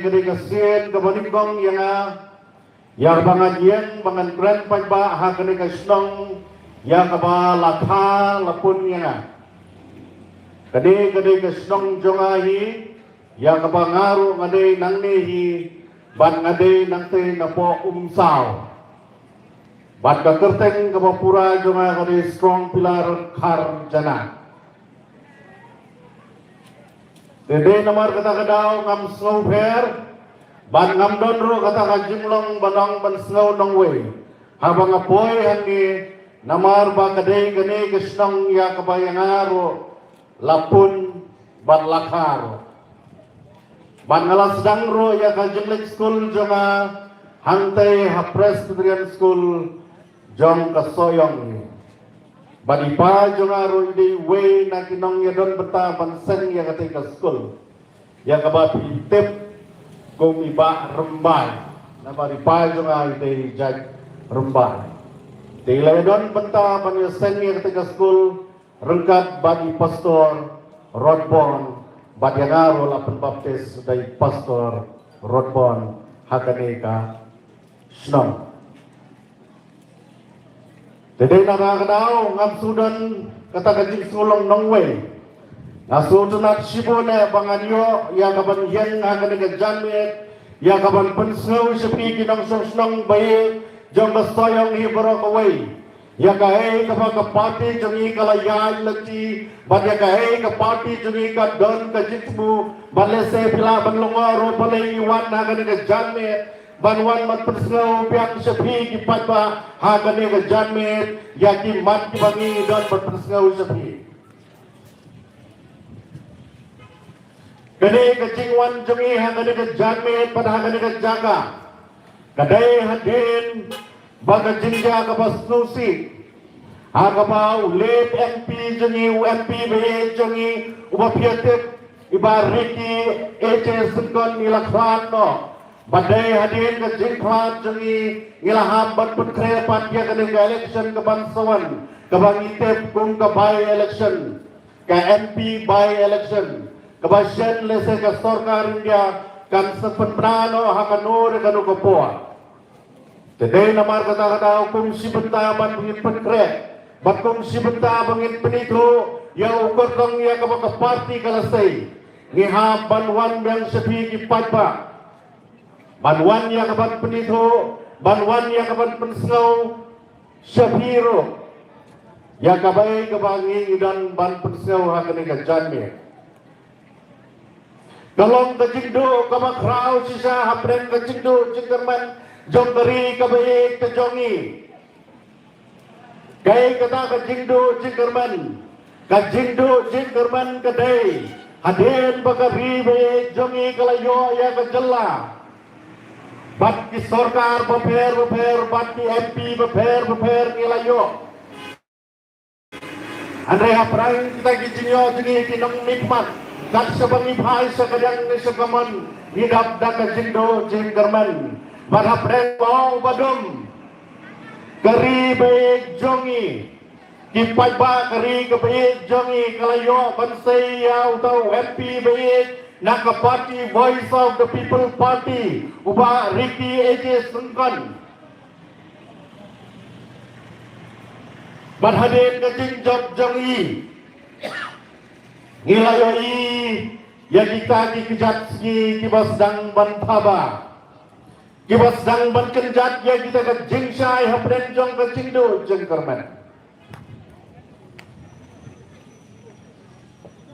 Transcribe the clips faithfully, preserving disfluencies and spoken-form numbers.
Ka dei ka sien kaba nyngkong ïa nga, ïa kaba ngan ïeng ba ngan kren paidbah ha kane ka shnong, ïa kaba la kha la pun ïa nga. Kane ka dei ka shnong jong nga hi, ïa kaba nga ruh nga dei nangne hi, bad nga dei nangtei napoh Umsaw. Bad ka kyrteng kaba pura jong nga ka dei Strong Pillar Kharjana. Te dei namar kata ka daw ngam sngewpher, bad ngam don ruh kata ka jinglong ban ong ban sngew nongwei haba nga poi hangne, namar ba ka dei kane ka shnong ïa kaba ïa nga ruh la pun bad la kha ruh. Bad nga la sdang ruh ïa ka jingleit skul jong nga hangtei ha Presbyterian School jong ka Sohiong hi. Bad i pa jong nga ruh i dei uwei na ki nongïadon bynta ban seng ïa katei ka skul, ïa kaba phi tip kum i Bah Rymbai. Namar i pa jong nga i dei jait Rymbai. Te i la ïadon bynta ban ïaseng ïa katei ka skul ryngkat bad i Pastor Rodborn, bad ïa nga ruh la pynbaptis da i Pastor Rodborn ha kane ka shnong. Te dei na kata ka daw ngam shu don kata ka jingsngewlong nongwei. Nga sngewtynnat shibun eh ba ngan ïoh ïa ka ban ïeng ha kane ka janmiet, ïa ka ban pynsngew sha phi ki nongshong shnong ba ïeit jong ka Sohiong hi baroh kawei, ïa kaei kaba ka party jong ngi ka la ïaid lynti, bad ïa kaei ka party jong ngi ka don ka jingthmu, bad lehse phi lah ban lyngngoh ruh balei ngi wan ha kane ka janmiet, ban wan ban pynsngew biang sha phi ki paidbah ha kane ka janmiet, ïa ki mat kiba ngi don ban pynsngew sha phi. Kane ka jingwan jong ngi ha kane ka janmiet bad ha kane ka jaka, ka dei hadien ba ka jingjia kaba sngewsih, ha kaba u late M P jong ngi, u M P ba ïeit jong ngi, uba phi ïa tip, i Bah Ricky A J Syngkon, i la khlad noh. Bad dei hadien ka jingkhlad jong ngi, ngi la hap ban pynkhreh pat ïa kane ka election kaban sa wan, kaba ngi tip kum ka by-election, ka M P by-election, kaba shen lehse ka sorkar India kan sa pynbna noh ha kano re kano ka por. Te dei namar kata ka daw kum shi bynta ban ngin pynkhreh, bad kum shi bynta ban ngin pynithuh ïa u kyrtong ïa kaba ka party ka la sei, ngi hap ban wan biang sha phi ki paidbah, ban wan ïa ka ban pynithuh, ban wan ïa ka ban pynsngew sha phi ruh ïa kaei kaba ngi don ban pynsngew ha kane ka janmiet. Ka long ka jingduh kaba khraw shisha hapdeng ka jingduh jingkyrmen jong ka ri kaba ïeit ka jong ngi. Kaei kata ka jingduh jingkyrmen? Ka jingduh jingkyrmen ka dei hadien ba ka ri ba ïeit jong ngi ka la ïoh ïa ka jylla, bad ki sorkar bapher bapher bad ki M P bapher bapher ngi la ïoh. Hynrei hapdeng kita ki jingïoh jong ngi ki nongmihkhmat, kat shaba ngi phai sha kadiang ne sha kamon, ngi dap da ka jingduh jingkyrmen. Bad hapdeng ba ong ba dum, ka ri ba ïeit jong ngi, ki paidbah ka ri kaba ïeit jong ngi ka la ïoh ban sei ïa uta u M P ba ïeit na ka party Voice of the People Party, u Bah Ricky A J Syngkon. Bad hadien ka jingjop jong i, ngi la ïohi ïa kita ki kjat sngi kiba sdang ban thaba, kiba sdang ban kynjat ïa kita ka jingshai hapdeng jong ka jingduh jingkyrmen.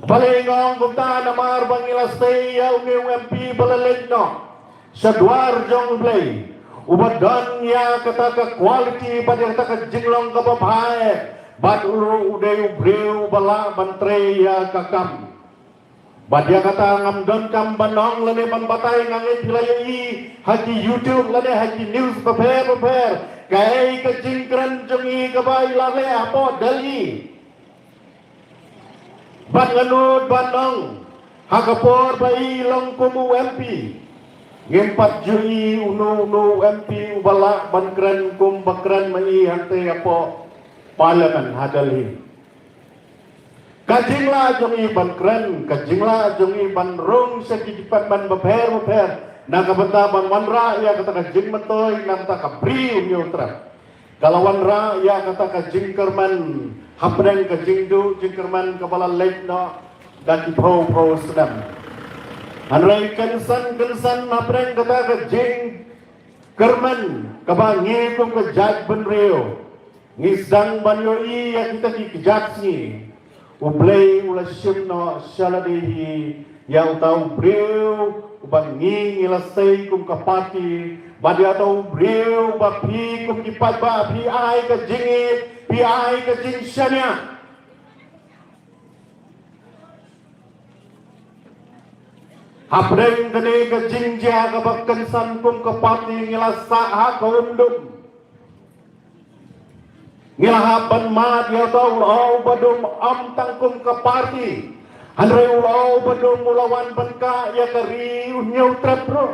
Balei nga ong kumta? Namar ba ngi la sei ïa une u M P ba la leit noh sha dwar jong U Blei, uba don ïa kata ka quality bad ïa kata ka jinglong kaba bha, bad u ruh u dei u briew uba lah ban trei ïa ka kam. Bad ïa kata ngam donkam ban ong lane ban batai, nga ngeit phi la ïohi ha ki YouTube lane ha ki news bapher bapher kaei ka jingkren jong i kaba i la leh hapoh Delhi. Bad nga nud ban ong, ha ka por ba i long kum u M P, ngim pat ju i uno uno u M P uba lah ban kren kumba kren ma i hangtei hapoh Parliament ha Delhi. Ka jinglah jong i ban kren, ka jinglah jong i ban rung sha ki department bapher bapher, Na ka bynta ban wanrah ïa kata ka jingmyntoi na ka bynta ka bri u Hynñiewtrep. Ka la wanrah ïa kata ka jingkyrmen hapdeng ka jingduh jingkyrmen kaba la leit noh da ki phew phew snem. Hynrei kynsan kynsan hapdeng kata ka jingkyrmen kaba ngi kum ka jaitbynriew ngi sdang ban ïohi ïa kita ki kjat sngi. U Blei u la shim noh sha lade hi ïa uta u briew uba ngi ngi la sei kum ka party, bad ïa uta u briew uba phi kum ki paidbah phi ai ka jingïeit, phi ai ka jingshaniah. Hapdeng kane ka jingjia kaba kynsan kum ka party ngi la sah ha ka umdum. Ngi la hap ban mad ïa uta u la u ba dum ym tang kum ka party. Hynrei u la u ba dum u la wan ban kah ïa ka ri u Hynñiewtrep ruh.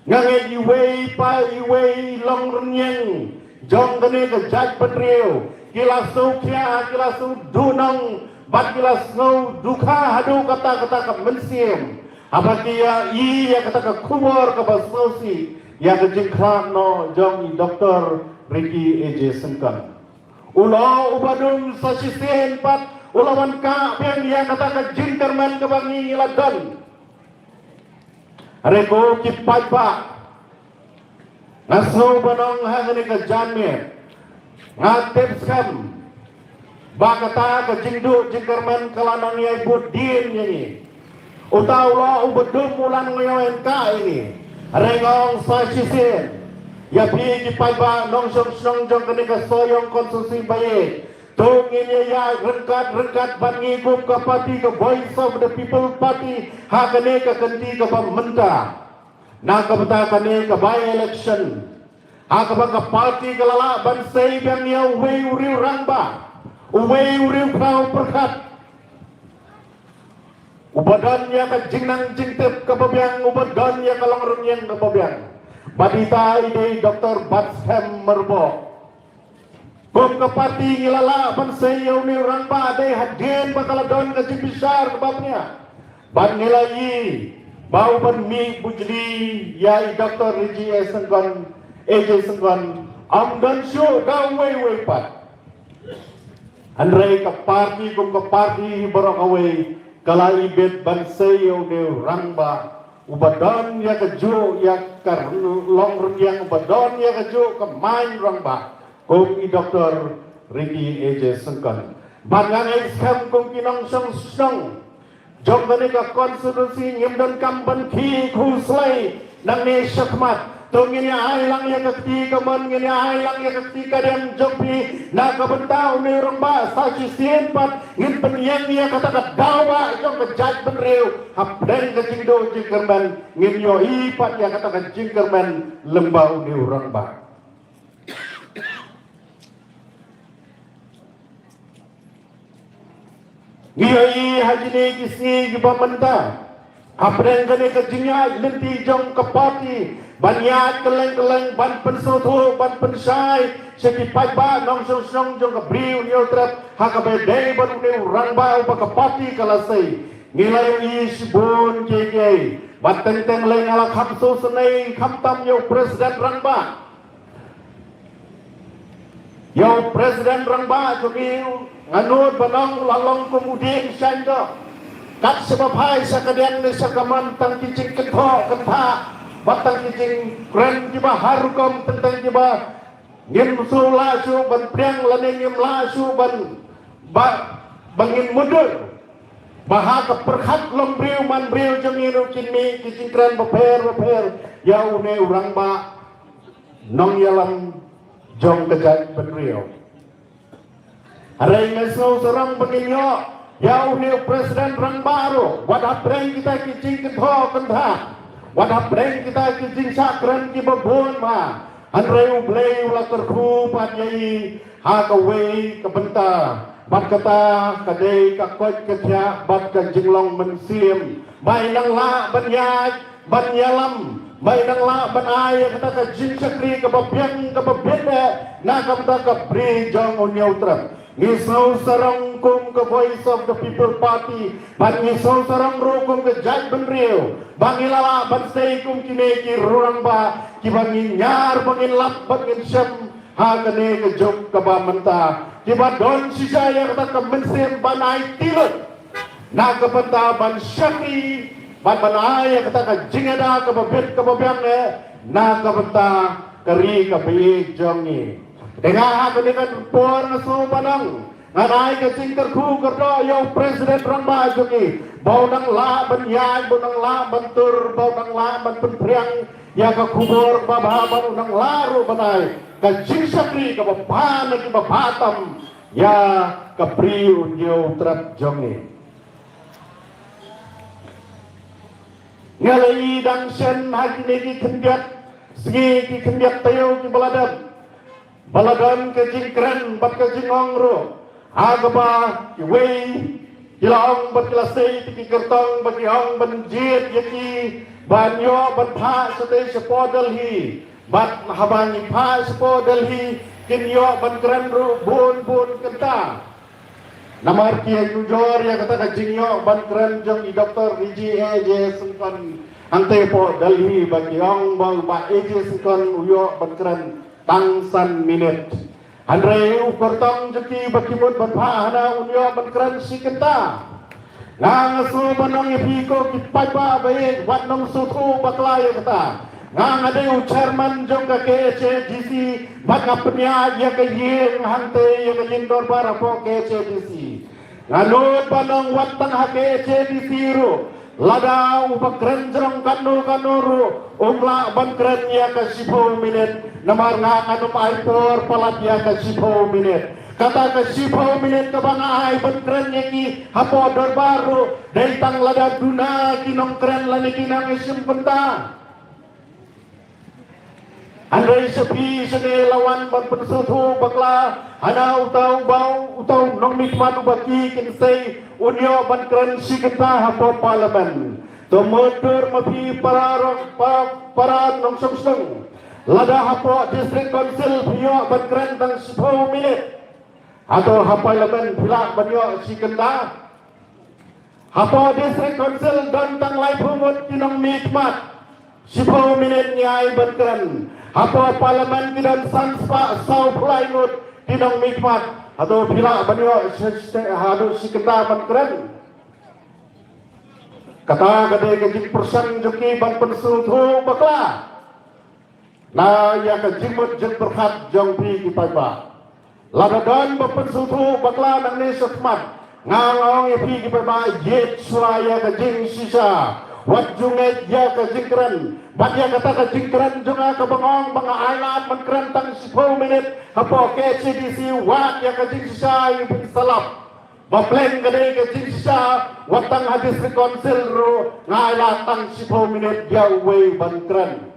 Nga ngeit iwei pa iwei long rynïeng jong kane ka jaitbynriew ki la sngewkhia, ki la sngewduhnong bad ki la sngewdukha haduh katta katta ka mynsiem haba ki ïa i ïa kata ka khubor kaba sngewsih ïa ka jingkhlad noh jong i Doktor Ricky A J Syngkon. U la u ba dum sa shisien pat u la wan kah biang ïa kata ka jingkyrmen kaba ngi la don. Hynrei ko ki paidbah, nga sngew ban ong ha kane ka janmiet, nga tip skhem ba kata ka jingduh jingkyrmen ka la nang ïai bud dien ïa ngi. Uta u la u ba dum u la nang ïai kah ïa ngi. Hynrei nga ong sa shisien ïa phi ki paidbah nongshong shnong jong kane ka Sohiong constituency ba ïeit. To ngin ïa ïaid ryngkat ryngkat bad ngi kum ka party ka Voice of the People Party ha kane ka kynti kaba mynta. Na ka bynta kane ka by-election ha kaba ka party ka la lah ban sei biang ïa uwei u riew rangbah, uwei u riew khraw pyrkhat, uba don ïa ka jingnang jingtip kaba biang, uba don ïa ka long rynïeng kaba biang. Bad ita i dei Doktor Batskhem Myrboh. Kum ka party ngi la lah ban sei ïa une u rangbah dei hadien ba ka la don ka jingbishar kaba bniah. Bad ngi la ïohi ba u ban mih bujli ïa i Doktor Ricky A J Syngkon, A J Syngkon, ym don shuh da uwei uwei pat. Hynrei ka party kum ka party baroh kawei ka la ibit ban sei ïa une u rangbah uba don ïa kajuh ïa ka long rynïeng, uba don ïa kajuh ka main rangbah kum i Doktor Ricky A J Syngkon. Bad nga ngeit skhem kum ki nongshong shnong jong kane ka constituency ngim donkam ban khih khuslai nangne shakhmat. To ngin ïa ai lang ïa ka kti kamon, ngin ïa ai lang ïa ka kti kadiang jong phi na ka bynta une u rangbah. Sa shisien pat ngin pynïeng ïa kata ka daw ba jong ka jaitbynriew hapdeng ka jingduh jingkyrmen, ngin ïohi pat ïa kata ka jingkyrmen lyngba une u rangbah. Ngi ïohi ha kine ki sngi kiba mynta hapdeng kane ka jingïaid lynti jong ka party ban ïaid kylleng kylleng ban pynsngewthuh ban pynshai sha ki paidbah nongshong shnong jong ka bri u Hynñiewtrep ha kaba ïadei bad une u rangbah uba ka party ka la sei. Ngi la ïohi shibun kiei kiei bad teng teng lei nga la kham sngewsynei khamtam ïa u president rangbah. Ïa u president rangbah jong ngi nga nud ban ong u la long kum u dieng shaiñ doh. Kat shaba phai sha kadiang ne sha kamon tang ki jingkynthoh kynthah bad tang ki jingkren kiba har rukom teng teng kiba ngim shu lah shuh ban pdiang lane ngim lah shuh ban ba, ba ngin mutdur. Ba ha ka pyrkhat long briew man briew jong ngi ruh kin mih ki jingkren bapher bapher ïa une u rangbah nongïalam jong ka jaitbynriew. Hynrei nga sngew sarong ba ngin ïoh ïa une u president rangbah ruh wat hapdeng kita ki jingkynthoh kynthah, wat hapdeng kita ki jingshah kren kiba bun ba. Hynrei U Blei u la kyrkhu pat ïa i ha kawei ka bynta. Bad kata ka dei ka koit ka khiah bad ka jinglong mynsiem ba i nang lah ban ïaid ban ïalam, ba i nang lah ban ai ïa kata ka jingshakri kaba biang kaba bit eh na ka bynta ka bri jong U Hynñiewtrep. Ngi sngewsarong kum ka Voice of the People Party, bad ngi sngewsarong ruh kum ka jaitbynriew ba ngi la lah ban sei kum kine ki rangbah kiba ngi ñiar ba ngin lap bad ngin shem ha kane ka juk kaba mynta, kiba don shisha ïa kata ka mynsiem ban ai tylli na ka bynta ban shakri bad ban ai ïa kata ka jingïada kaba bit kaba biang eh na ka bynta ka ri kaba ïeit jong ngi. Te nga ha kane ka por nga sngewbha ban ong, ngan ai ka jingkyrkhu kyrdoh ïa u President Rangbah jong ngi ba u nang lah ban ïaid, ba u nang lah ban tur, ba u nang lah ban pynphriang ïa ka khubor ba bha, ba u nang lah ruh ban ai ka jingshakri kaba bha na kiba bha tam ïa ka Bri U Hynñiewtrep jong ngi. Nga la i dang shen ha kine ki khyndiat sngi, ki khyndiat taïew kiba la dep, ba la don ka jingkren bad ka jingong ruh ha kaba kiwei ki la ong bad ki la sei ïa ki kyrtong ba ki ong ban jied ïa ki ban ïoh ban phah shatei shapoh Delhi. Bad haba ngi phah shapoh Delhi kin ïoh ban kren ruh bun bun kynta. Namar ki ïa nujor ïa kata ka jingïoh ban kren jong i Doktor Rijik A J Syngkon hangtei hapoh Delhi ba ki ong ba u Bah A J Syngkon u ïoh ban kren tang san minit. Hynrei u kyrtong jong ki ba ki mut ban phah hana un ïoh ban kren shi kynta. Nga nga sngewbha ban ong ïa phi ko ki paidbah ba ïeit, wat nym sngewthuh bakla ïa kata. Nga nga dei u chairman jong ka K H A D C bad nga pynïaid ïa ka ïing hangtei, ïa ka ïing dorbar hapoh K H A D C. Nga nud ban ong wat tang ha K H A D C ruh, lada uba kren jrong katno katno ruh um lah ban kren ïa ka shiphew minit. Namar nga ngan ym ai por palat ïa ka shiphew minit. Kata ka shiphew minit kaba nga ai ban kren ïa ki hapoh dorbar ruh dei tang lada duna ki nongkren lane ki nongïashim bynta. Hynrei sha phi shane la wan ban pynsngewthuh bakla hana uta uba, uta u nongmihkhmat uba ki kin sei un ïoh ban kren shi kynta hapoh Parliament. To mutdur ma phi para rong, pa-, para nongshong shnong. Lada hapoh District Council phi ïoh ban kren tang shiphew minit, hato ha Parliament phi lah ban ïoh shi kynta? Hapoh District Council don tang laiphew ngut ki nongmihkhmat, shiphew minit ngi ai ban kren. Hapoh Parliament ki don san spah saw phew lai ngut ki nongmihkhmat, hato phi lah ban ïoh shi, shi, haduh shi kynta ban kren? Kata ka dei ka jingpyrshang jong ki ban pynsngewthuh bakla na ïa ka jingmut jingpyrkhat jong phi ki paidbah. Lada don ba pynsngewthuh bakla nangne shakhmat, nga nga ong ïa phi ki paidbah, ïeit shuwa ïa ka jingshisha. Wat ju ngeit ïa ka jingkren. Bad ïa kata ka jingkren jong nga kaba nga ong ba nga ai lad ban kren tang shiphew minit hapoh K H A D C, wat ïa ka jingshisha ïa phi sa lap ba pleng ka dei ka jingshisha, wat tang ha District Council ruh nga ai lad tang shiphew minit ïa uwei ban kren.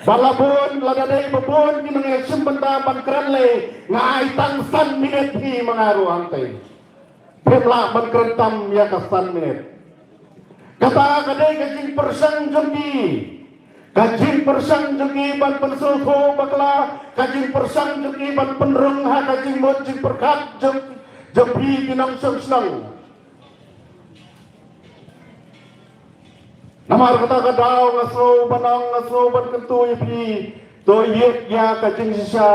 Ba la bun, lada dei ba bun ki nongïashim bynta ban kren lei, nga ai tang san minit hi ma nga ruh hangtei. Phim lah ban kren tam ïa ka san minit. Kata ka dei ka jingpyrshang jong ki. Ka jingpyrshang jong ki ban pynsngewthuh bakla, ka jingpyrshang jong ki ban pynrung ha ka jingmut jingpyrkhat jong, jong phi ki nongshong shnong. Namar kata ka daw nga sngew ban ong, nga sngew ban kyntu ïa phi, to ïeit ïa ka jingshisha,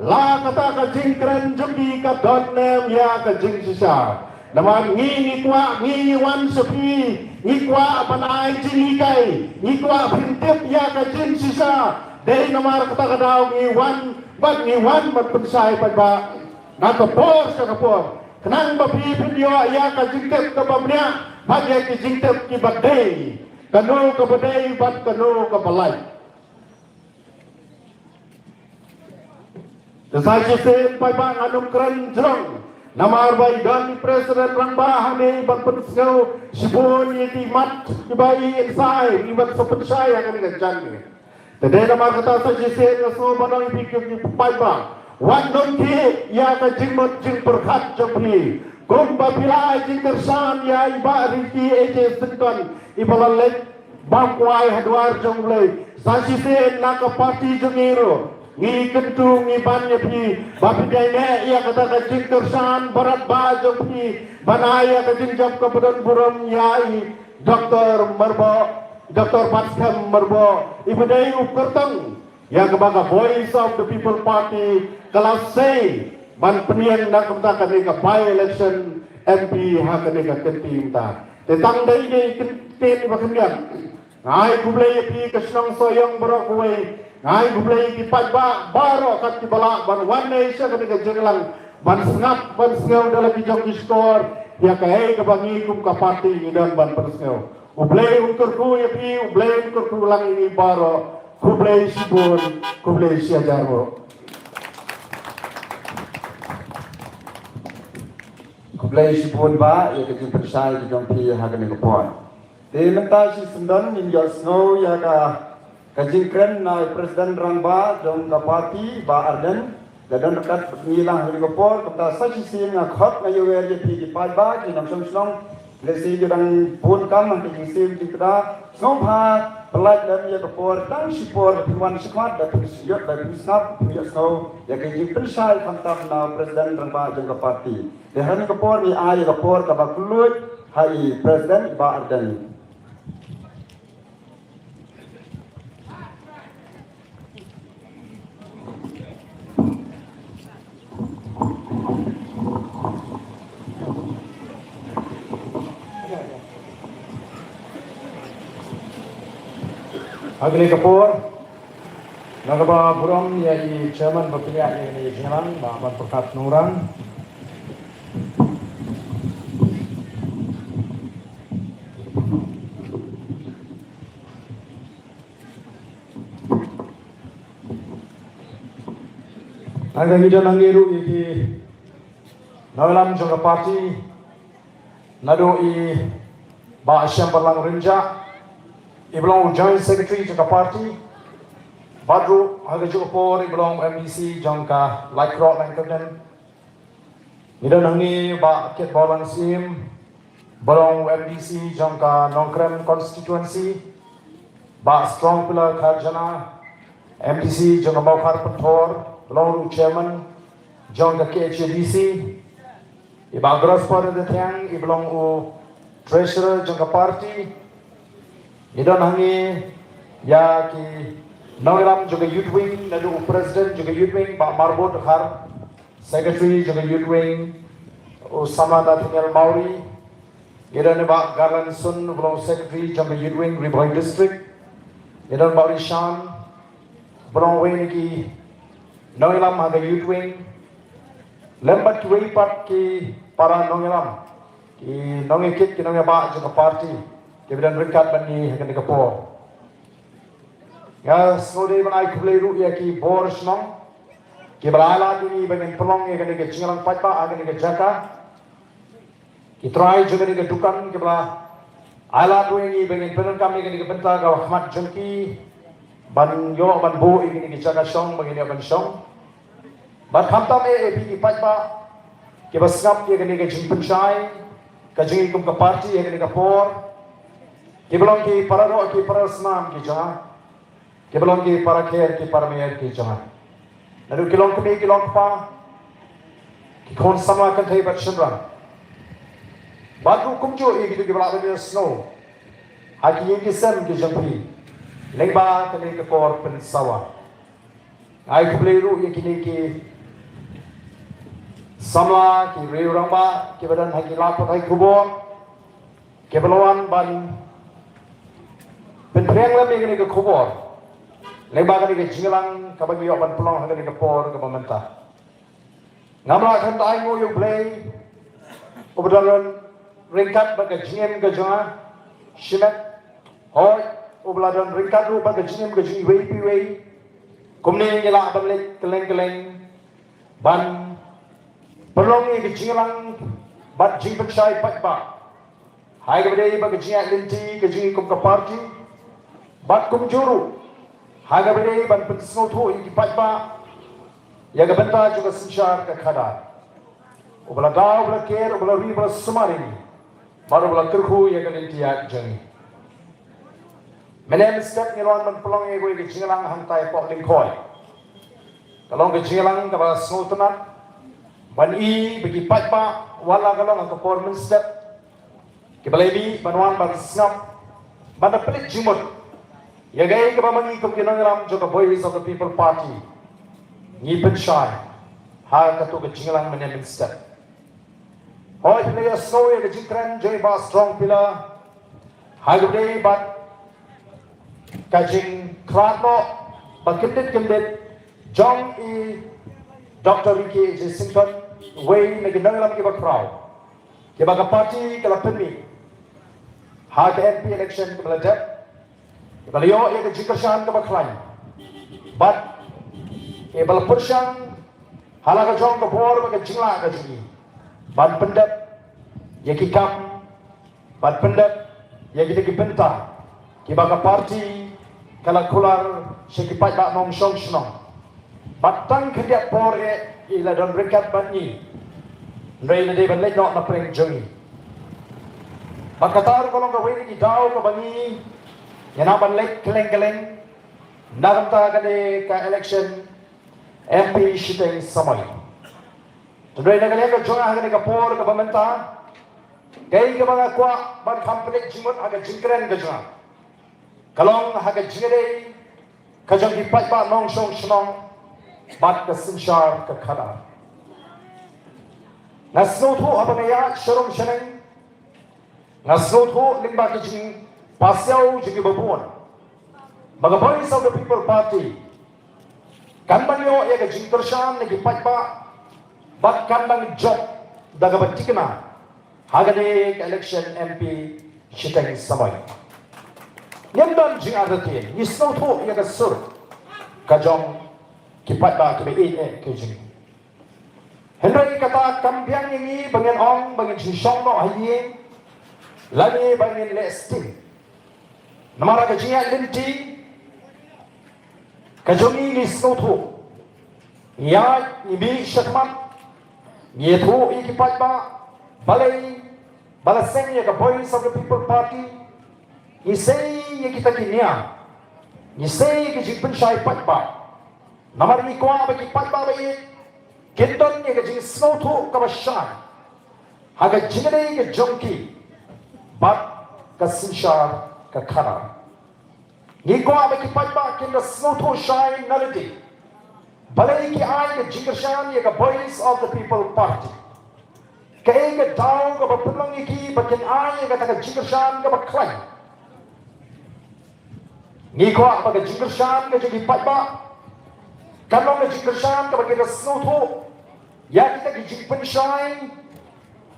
la kata ka jingkren jong phi ka don nem ïa ka jingshisha. Namar ngi ngi kwah, ngi ngi wan sha phi, ngi kwah ban ai jinghikai, ngi kwah phin tip ïa ka jingshisha. Dei namar kata ka daw ngi wan, bad ngi wan ban pynshai paidbah na ka por sha ka por. Khnang ba phi phin ïoh ïa ka jingtip kaba bniah bad ïa ki jingtip kiba dei, kano kaba dei bad kano kaba lait. Te sa shisien paidbah ngan ym kren jrong namar ba i don i President Rangbah hangne ban pynsngew shibun ïa ki mat kiba i insai, i ban sa pynshai ha kane ka janmiet. Te dei namar kata sa shisien nga sngew ban ong ïa phi ki paidbah, wat nym khih ïa ka jingmut jingpyrkhat jong phi. Kumba phi la ai jingkyrshan ïa i Bah Ricky A J Syngkon iba la leit bam kwai ha dwar jong U Blei, sa shisien na ka party jong ngi ruh Ngi kyntu ngi ban ïa phi ba phi dei ne ïa kata ka jingkyrshan baroh ba jong phi ban ai ïa ka jingjop ka ba don burom ïa i Doktor Myrboh, Doktor Batskhem Myrboh, i ba dei u kyrtong ïa kaba ka Voice of the People Party ka la sei ban pynïeng na ka bynta kane ka by election M P ha kane ka kynti mynta. Te tang dei dei kynti ba khyndiat. Nga ai khublei ïa phi ka shnong Sohiong baroh kawei. Nga ai khublei ïa ki paidbah baroh kat kiba lah ban wan ei sha kane ka jingïalang ban sngap ban sngew da la ki jong ki shkor ïa kaei kaba ngi kum ka party ngi don ban pynsngew. U Blei un kyrkhu ïa phi, U Blei un kyrkhu lang ïa ngi baroh. Khublei shibun, khublei shihajar baroh. Khublei shibun bah ïa ka jingpynshai ka jong phi ha kane ka por. Te mynta shi syndon ngin ïohsngew ïa ka, ka jingkren na i President Rangbah jong ka party, Bah Ardent. La don ryngkat bad ngi lang ha kane ka por, kumta sa shisien nga khot nga ïawer ïa phi ki paidbah, ki nongshong shnong, lehse ki dang bun kam ha ka jingsiew jingkda. Sngewbha pyllait lem ïa ka por, tang shi por, phin wan shakhmat, da phin ïoh, da phin sngap, phin ïohsngew ïa ka jingpynshai khamtam na President Rangbah jong ka party. Te ha kane ka por ngi ai ïa ka por kaba kylluid ha i President Bah Ardent. Ha kane ka por, nga kyrpad burom ïa i Chairman ba pynïaid ïa kane ka jingïalang, Bah Manpyrkhat Nongrang. Nga kyrpad hangne ruh ïa ki nongïalam jong ka party, naduh i Bah Shembarlang Rynjah, i ba long u Joint Secretary jong ka party, bad ruh ha kajuh ka por i ba long u M D C jong ka Laitkroh Langkyrden. Ngi don hangne Bah Kitborlang Syiem, ba long u M D C jong ka Nongkrem constituency, Bah Strong Pillar Kharjana, M D C jong ka Mawkhar Pynthor, ba long u Chairman jong ka K H A D C, i Bah Grosper Dathiang, i ba long u Treasurer jong ka party. Ngi don hangne ïa ki nongïalam jong ka Youth Wing, naduh u President jong ka Youth Wing, Bah Marbud Dkhar, Secretary jong ka Youth Wing, u samla Nathaniel Mawrie. Ngi don i Bah Garland Sun, ba long Secretary jong ka Youth Wing, Ri Bhoi District. Ngi don Bah Rishan, ba long uwei na ki nongïalam ha ka Youth Wing. Lem bad kiwei pat ki para nongïalam, ki nongïakit, ki nongïabah jong ka party, kiba don ryngkat bad ngi ha kane ka por. Nga sngewdei ban ai khublei ruh ïa ki bor shnong, kiba la ai lad ïa ngi ba ngin pynlong ïa kane ka jingïalang paidbah ha kane ka jaka. Ki trai jong kane ka dukan kiba la ai lad ruh ïa ngi ba ngin pyndonkam ïa kane ka bynta kaba khmat jong ki, ban ïoh ban buh ïa kane ka jaka shong ba ngin ïoh ban shong. Bad khamtam eh ïa phi ki paidbah kiba sngap ïa kane ka jingpynshai ka jong ngi kum ka party ha kane ka por, kiba long ki para doh ki para snam ki jong nga, kiba long ki para kher ki para mer ki jong nga, naduh ki longkmie ki longkpa, ki khun samla kynthei bad shynrang, bad ruh kumjuh ïa kito kiba lah ban ïasnoh ha ki ïing ki sem ki jong phi lyngba kane ka por pynsawa. Nga ai khublei ruh ïa kine ki samla, ki riew rangbah kiba don ha ki lad pathai khubor, kiba la wan ban pynphriang lem ïa kane ka khubor lyngba kane ka jingïalang kaba ngi ïoh ban pynlong ha kane ka por kaba mynta. Ngam lah kyntait, ai nguh ïa U Blei uba la don ryngkat bad ka jingim ka jong nga shimet. Hooid, uba la don ryngkat ruh bad ka jingim ka jong iwei pa iwei. Kumne ngi lah ban leit kylleng kylleng ban pynlong ïa ka jingïalang bad jingpynshai paidbah ha kaba dei bad ka jingïaid lynti ka jong ngi kum ka party, bad kumjuh ruh ha kaba dei ban pynsngewthuh ïa ki paidbah ïa ka bynta jong ka synshar ka khadar. Uba la da, uba la ker, uba la ri, uba la sumar ïa ngi, bad uba la kyrkhu ïa ka lynti ïaid jong ngi. Mynne mynstep ngi la wan ban pynlong ïa kawei ka jingïalang hangtai hapoh Lyngkhoi. Ka long ka jingïalang kaba sngewtynnat ban i ba ki paidbah wat la ka long ha ka por mynstep kiba la mih ban wan ban sngap ban da pynleit jingmut ïa kaei kaba ma ngi kum ki nongïalam jong ka Voice of the People Party ngi pynshai ha kato ka jingïalang mynne mynstep. Hooid, phi la ïohsngew ïa ka jingkren jong i Bah Strong Pillar ha kaba ïadei bad ka jingkhlad noh ba kyndit kyndit jong i Doctor Ricky A J Syngkon, uwei na ki nongïalam kiba khraw kiba ka party ka la pynmih ha ka M P election kaba la dep, ba la ïoh ïa ka jingkyrshan kaba khlaiñ bad ba la pyrshang ha la ka jong ka bor bad ka jinglah ka jong ngi ban pyndep ïa ki kam, ban pyndep ïa kita ki bynta kiba ka party ka la kular sha ki paidbah nongshong shnong. Bad tang khyndiat por eh i la don ryngkat bad ngi, hynrei la dei ban leit noh na pdeng jong ngi. Bad kata ruh ka long kawei na ki daw kaba ngi ïa nang ban leit kylleng kylleng na ka bynta kane ka election M P shiteng samoi. Hynrei na ka liang ka jong nga ha kane ka por kaba mynta, kaei kaba nga kwah ban kham pynleit jingmut ha ka jingkren ka jong nga ka long ha ka jingïadei ka jong ki paidbah nongshong shnong bad ka synshar ka khadar. Nga sngewthuh haba nga ïaid sharum shaneng, nga sngewthuh lyngba ki jingpasiaw jong kiba bun ba ka Voice of the People Party kan ban ïoh ïa ka jingkyrshan na ki paidbah bad kan ban jop da kaba thikna ha kane ka election M P shiteng samoi. Ngim don jingartatien, ngi sngewthuh ïa ka sur ka jong ki paidbah kiba ïeit eh ka jong ngi. Hynrei kata kam biang ïa ngi ba ngin ong ba ngin shu shong noh ha ïing lane ba ngin leh sting. Namar ka jingïaid lynti ka jong ngi ngi sngewthuh, ngi ïaid, ngi mih shakhmat, ngi ïathuh ïa ki paidbah balei ba la seng ïa ka Voice of the People Party. Ngi sei ïa kita ki niam, ngi sei ïa ki jingpynshai paidbah. Namar ngi kwah ba ki paidbah ba ïeit kin don ïa ka jingsngewthuh kaba shai ha ka jingïadei ka jong ki bad ka synshar ka khadar. Ngi kwah ba ki paidbah kin da sngewthuh shai na lade balei ki ai ka jingkyrshan ïa ka Voice of the People Party. Kaei ka daw kaba pynlong ïa ki ba kin ai ïa kata ka jingkyrshan kaba khlaiñ? Ngi kwah ba ka jingkyrshan ka jong ki paidbah kan long ka jingkyrshan kaba ki da sngewthuh ïa kita ki jingpynshai,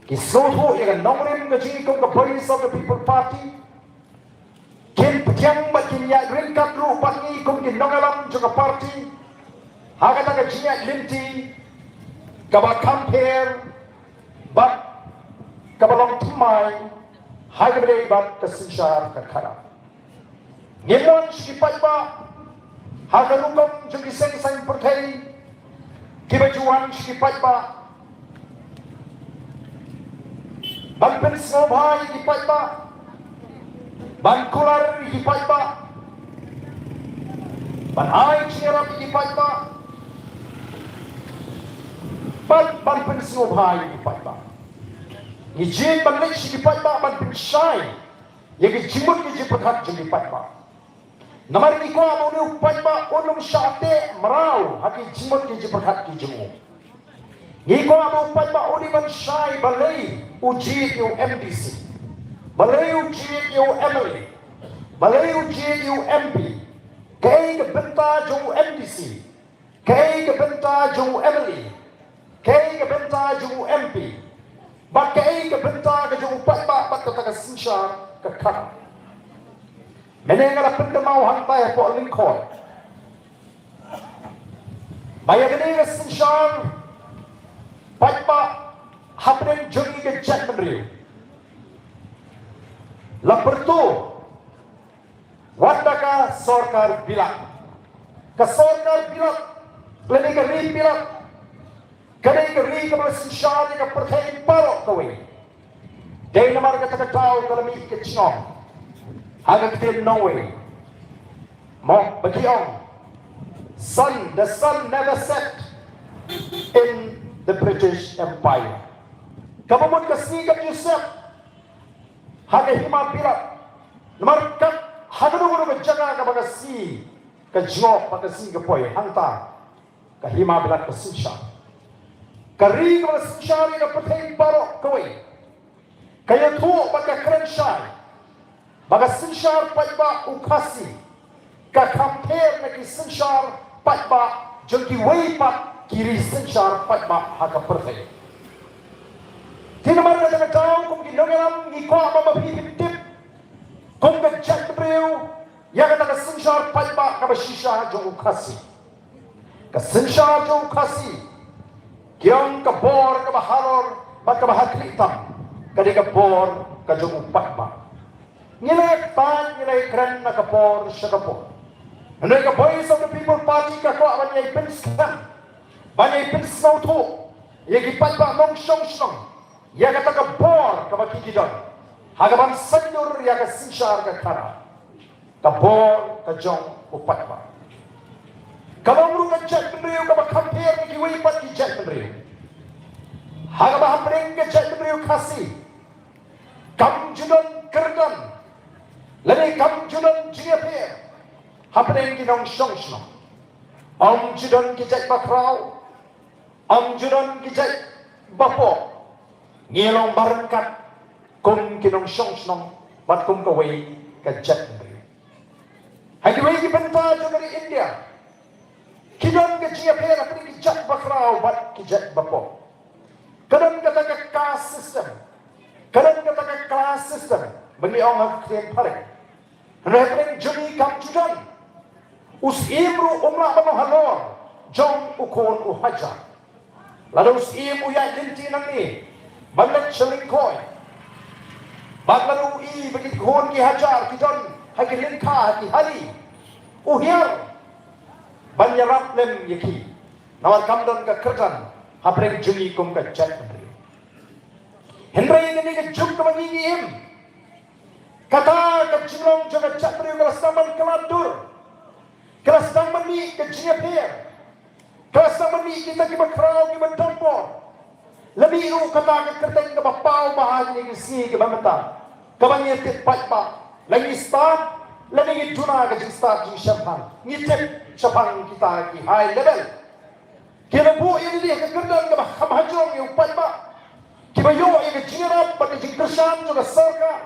ki sngewthuh ïa ka nongrim ka jong ngi kum ka Voice of the People Party, kin pdiang bad kin ïaid ryngkat ruh bad ngi kum ki nongïalam jong ka party ha kata ka jingïaid lynti kaba kham pher bad kaba long thymmai ha kaba ïadei bad ka synshar ka khadar. Ngim wan sha ki paidbah ha ka rukom jong ki seng saiñ pyrthei kiba ju wan sha ki paidbah ban pynsngewbha ïa ki paidbah, ban kular ïa ki paidbah, ban ai jingïarap ïa ki paidbah, ban, ban pynsngewbha ïa ki paidbah. Ngi jied ban leit sha ki paidbah ban pynshai ïa ki jingmut ki jingpyrkhat jong ki paidbah. Namar ngi kwah ba une u paidbah un ym shah teh mraw ha ki jingmut ki jingpyrkhat ki jong u. Ngi kwah ba u paidbah un dei ban shai balei u jied ïa u M D C, balei u jied ïa u M L A, balei u jied ïa u M P. Kaei ka bynta jong u M D C? Kaei ka bynta jong u M L A? Kaei ka bynta jong u M P? Bad kaei ka bynta ka jong u paidbah bad kata ka synshar ka khadar? Mynne nga la pynkynmaw hangtai hapoh Lyngkhoi ba ïa kane ka synshar paidbah hapdeng jong ngi ka jaitbynriew la pyrto wat da ka sorkar bilat. Ka sorkar bilat lane ka ri bilat ka dei ka ri kaba la synshar ïa ka pyrthei baroh kawei. Dei namar kata ka daw ka la mih ka jingong ha ka ktien nongwei, mo, ba ki ong, Sun, the sun never set in the British Empire. Kaba mut ka sngi kam ju set ha ka hima bilat. Namar kat ha kano kano ka jaka kaba ka sngi ka jngoh bad ka sngi ka poi, hangta ka hima bilat ka synshar. Ka ri kaba la synshar ïa ka pyrthei baroh kawei ka ïathuh bad ka kren shai ba ka synshar paidbah u Khasi ka kham pher na ki synshar paidbah jong kiwei pat ki ri synshar paidbah ha ka pyrthei. Te namar kata ka daw kum ki nongïalam ngi kwah ba ma phi phin tip kum ka jaitbynriew ïa kata ka synshar paidbah kaba shisha jong u Khasi. Ka synshar jong u Khasi, ki ong ka bor kaba halor bad kaba ha khlieh tam ka dei ka bor ka jong u paidbah. Ngi la ïa ktah, ngi la ïa kren na ka por sha ka por. Hynrei ka Voice of the People Party ka kwah ban ïai pynskhem, ban ïai pynsngewthuh ïa ki paidbah nongshong shnong ïa kata ka bor kaba ki ki don ha kaban saiñdur ïa ka synshar ka khadar, ka bor ka jong u paidbah. Kaba ong ruh ka jaitbynriew kaba kham pher na kiwei pat ki jaitbynriew. Ha kaba hapdeng ka jaitbynriew Khasi kam ju don kyrdan lane kam ju don jingïapher hapdeng ki nongshong shnong. Ym ju don ki jait bakhraw, ym ju don ki jait bapoh. Ngi long ba ryngkat kum ki nongshong shnong bad kum kawei ka jaitbynriew. Ha kiwei ki bynta jong ka ri India ki don ka jingïapher hapdeng ki jait bakhraw bad ki jait bapoh. Ka don kata ka caste system, ka don kata ka class system ba ngi ong ha ka ktien phareng. Hynrei hapdeng jong ngi kam ju don. U syiem ruh um lah ban long halor jong u khun u hajar. Lada u syiem u ïaid lynti nangne ban leit sha lyngkhoi, bad lada u i ba ki khun ki hajar ki don ha ki lyngkha ha ki hali, u hiar ban ïarap lem ïa ki. Namar kam don ka kyrdan hapdeng jong ngi kum ka jaitbynriew. Hynrei ïa kane ka juk kaba ngi ngi im, kata ka jinglong jong ka jaitbynriew ka la sdang ban khlad dur, ka la sdang ban mih ka jingïapher, ka la sdang ban mih kita kiba khraw kiba donbor. La mih ruh kata ka kyrteng kaba paw bha ha kine ki sngi kiba mynta, kaba ngi tip paidbah, la ngi stad, la ngi duna ka jingstad jingshemphang, ngi tip shaphang kita ki high level. Ki la buh ïa lade ha ka kyrdan kaba kham hajrong ïa u paidbah, kiba ïoh ïa ka jingïarap bad ka jingkyrshan jong ka sorkar.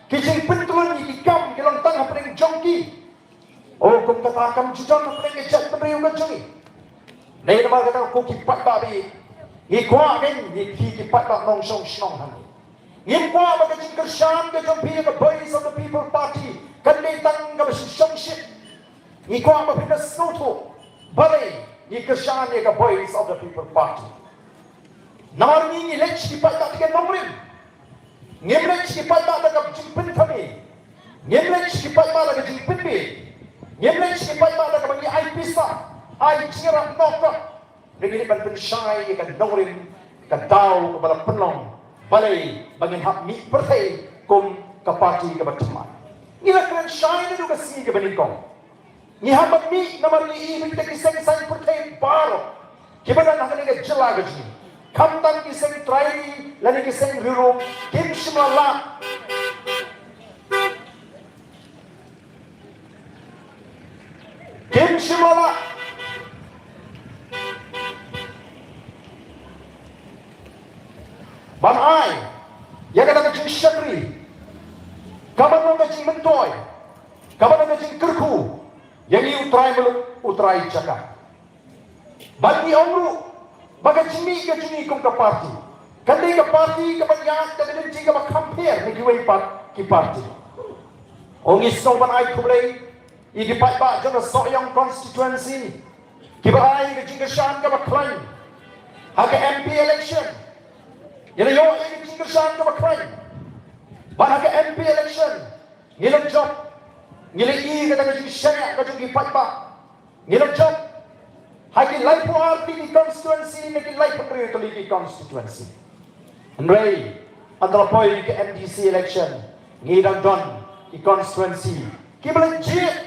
Ki jingpyntlun ïa ki kam ki long tang hapdeng jong ki. O, kum kata kam ju don hapdeng ka jaitbynriew ka jong ngi. Dei namar kata ko ki paidbah ba ïeit, ngi kwah kein ïa phi ki paidbah nongshong shnong hangne. Ngim kwah ba ka jingkyrshan ka jong phi ïa ka Voice of the People Party kan dei tang kaba shu shongshit. Ngi kwah ba phin da sngewthuh balei ngi kyrshan ïa ka Voice of the People Party. Namar ngi ngi leit sha ki paidbah da ka nongrim. Ngim leit sha ki paidbah da ka jingpynthame. Ngim leit sha ki paidbah da ka jingpynbieit. Ngim leit sha ki paidbah da kaba ngi ai pisa, ai jingïarap nongkot. Ngi leit ban pynshai ïa ka nongrim, ka daw kaba la pynlong balei ba ngin hap mih pyrthei kum ka party kaba thymmai. Ngi la kren shai naduh ka sngi kaba nyngkong. Ngi hap ban mih namar ngi i ba kita ki seng saiñ pyrthei baroh kiba don ha kane ka jylla ka jong ngi, khamtam ki seng trai ri lane ki seng riewlum, kim shym la lah, kim shym la lah ban ai ïa kata ka jingshakri kaba long ka jingmyntoi, kaba long ka jingkyrkhu ïa ngi u trai muluk, u trai jaka. Bad ngi ong ruh ba ka jingmih ka jong ngi kum ka party kan dei ka party kaba ïaid da ka lynti kaba kham pher na kiwei pat ki party. Ong ngi sngewbha ban ai khublei ïa ki paidbah jong ka Sohiong constituency kiba ai ka jingkyrshan kaba khlaiñ ha ka M P election. Ngi la ïoh ïa ka jingkyrshan kaba khlaiñ. Bad ha ka M P election ngi la jop, ngi la i kata ka jingshaniah ka jong ki paidbah. Ngi la jop ha ki laiphew ar tylli ki constituency na ki laiphew hynriew tylli ki constituency. Hynrei haba la poi ka M D C election ngi dang don ki constituency kiba la jied,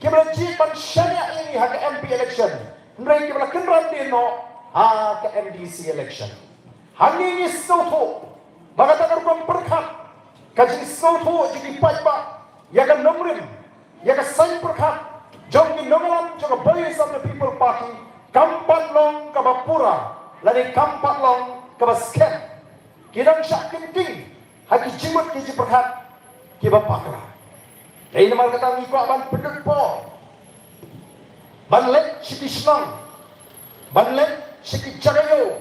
ki la jied ban shaniah ïa ngi ha ka M P election, hynrei kiba la kynran dien noh ha ka M D C election. Hangne ngi sngewthuh ba kata ka rukom pyrkhat, ka jingsngewthuh jong ki paidbah ïa ka nongrim, ïa ka saiñ pyrkhat jong ki nongïalam jong ka Voice of the People Party kam pat long kaba pura lane kam pat long kaba skhem. Ki dang shah kynting ha ki jingmut ki jingpyrkhat kiba bakla. Dei namar kata ngi kwah ban pynlut por ban leit sha ki shnong, ban leit sha ki jaka ïew,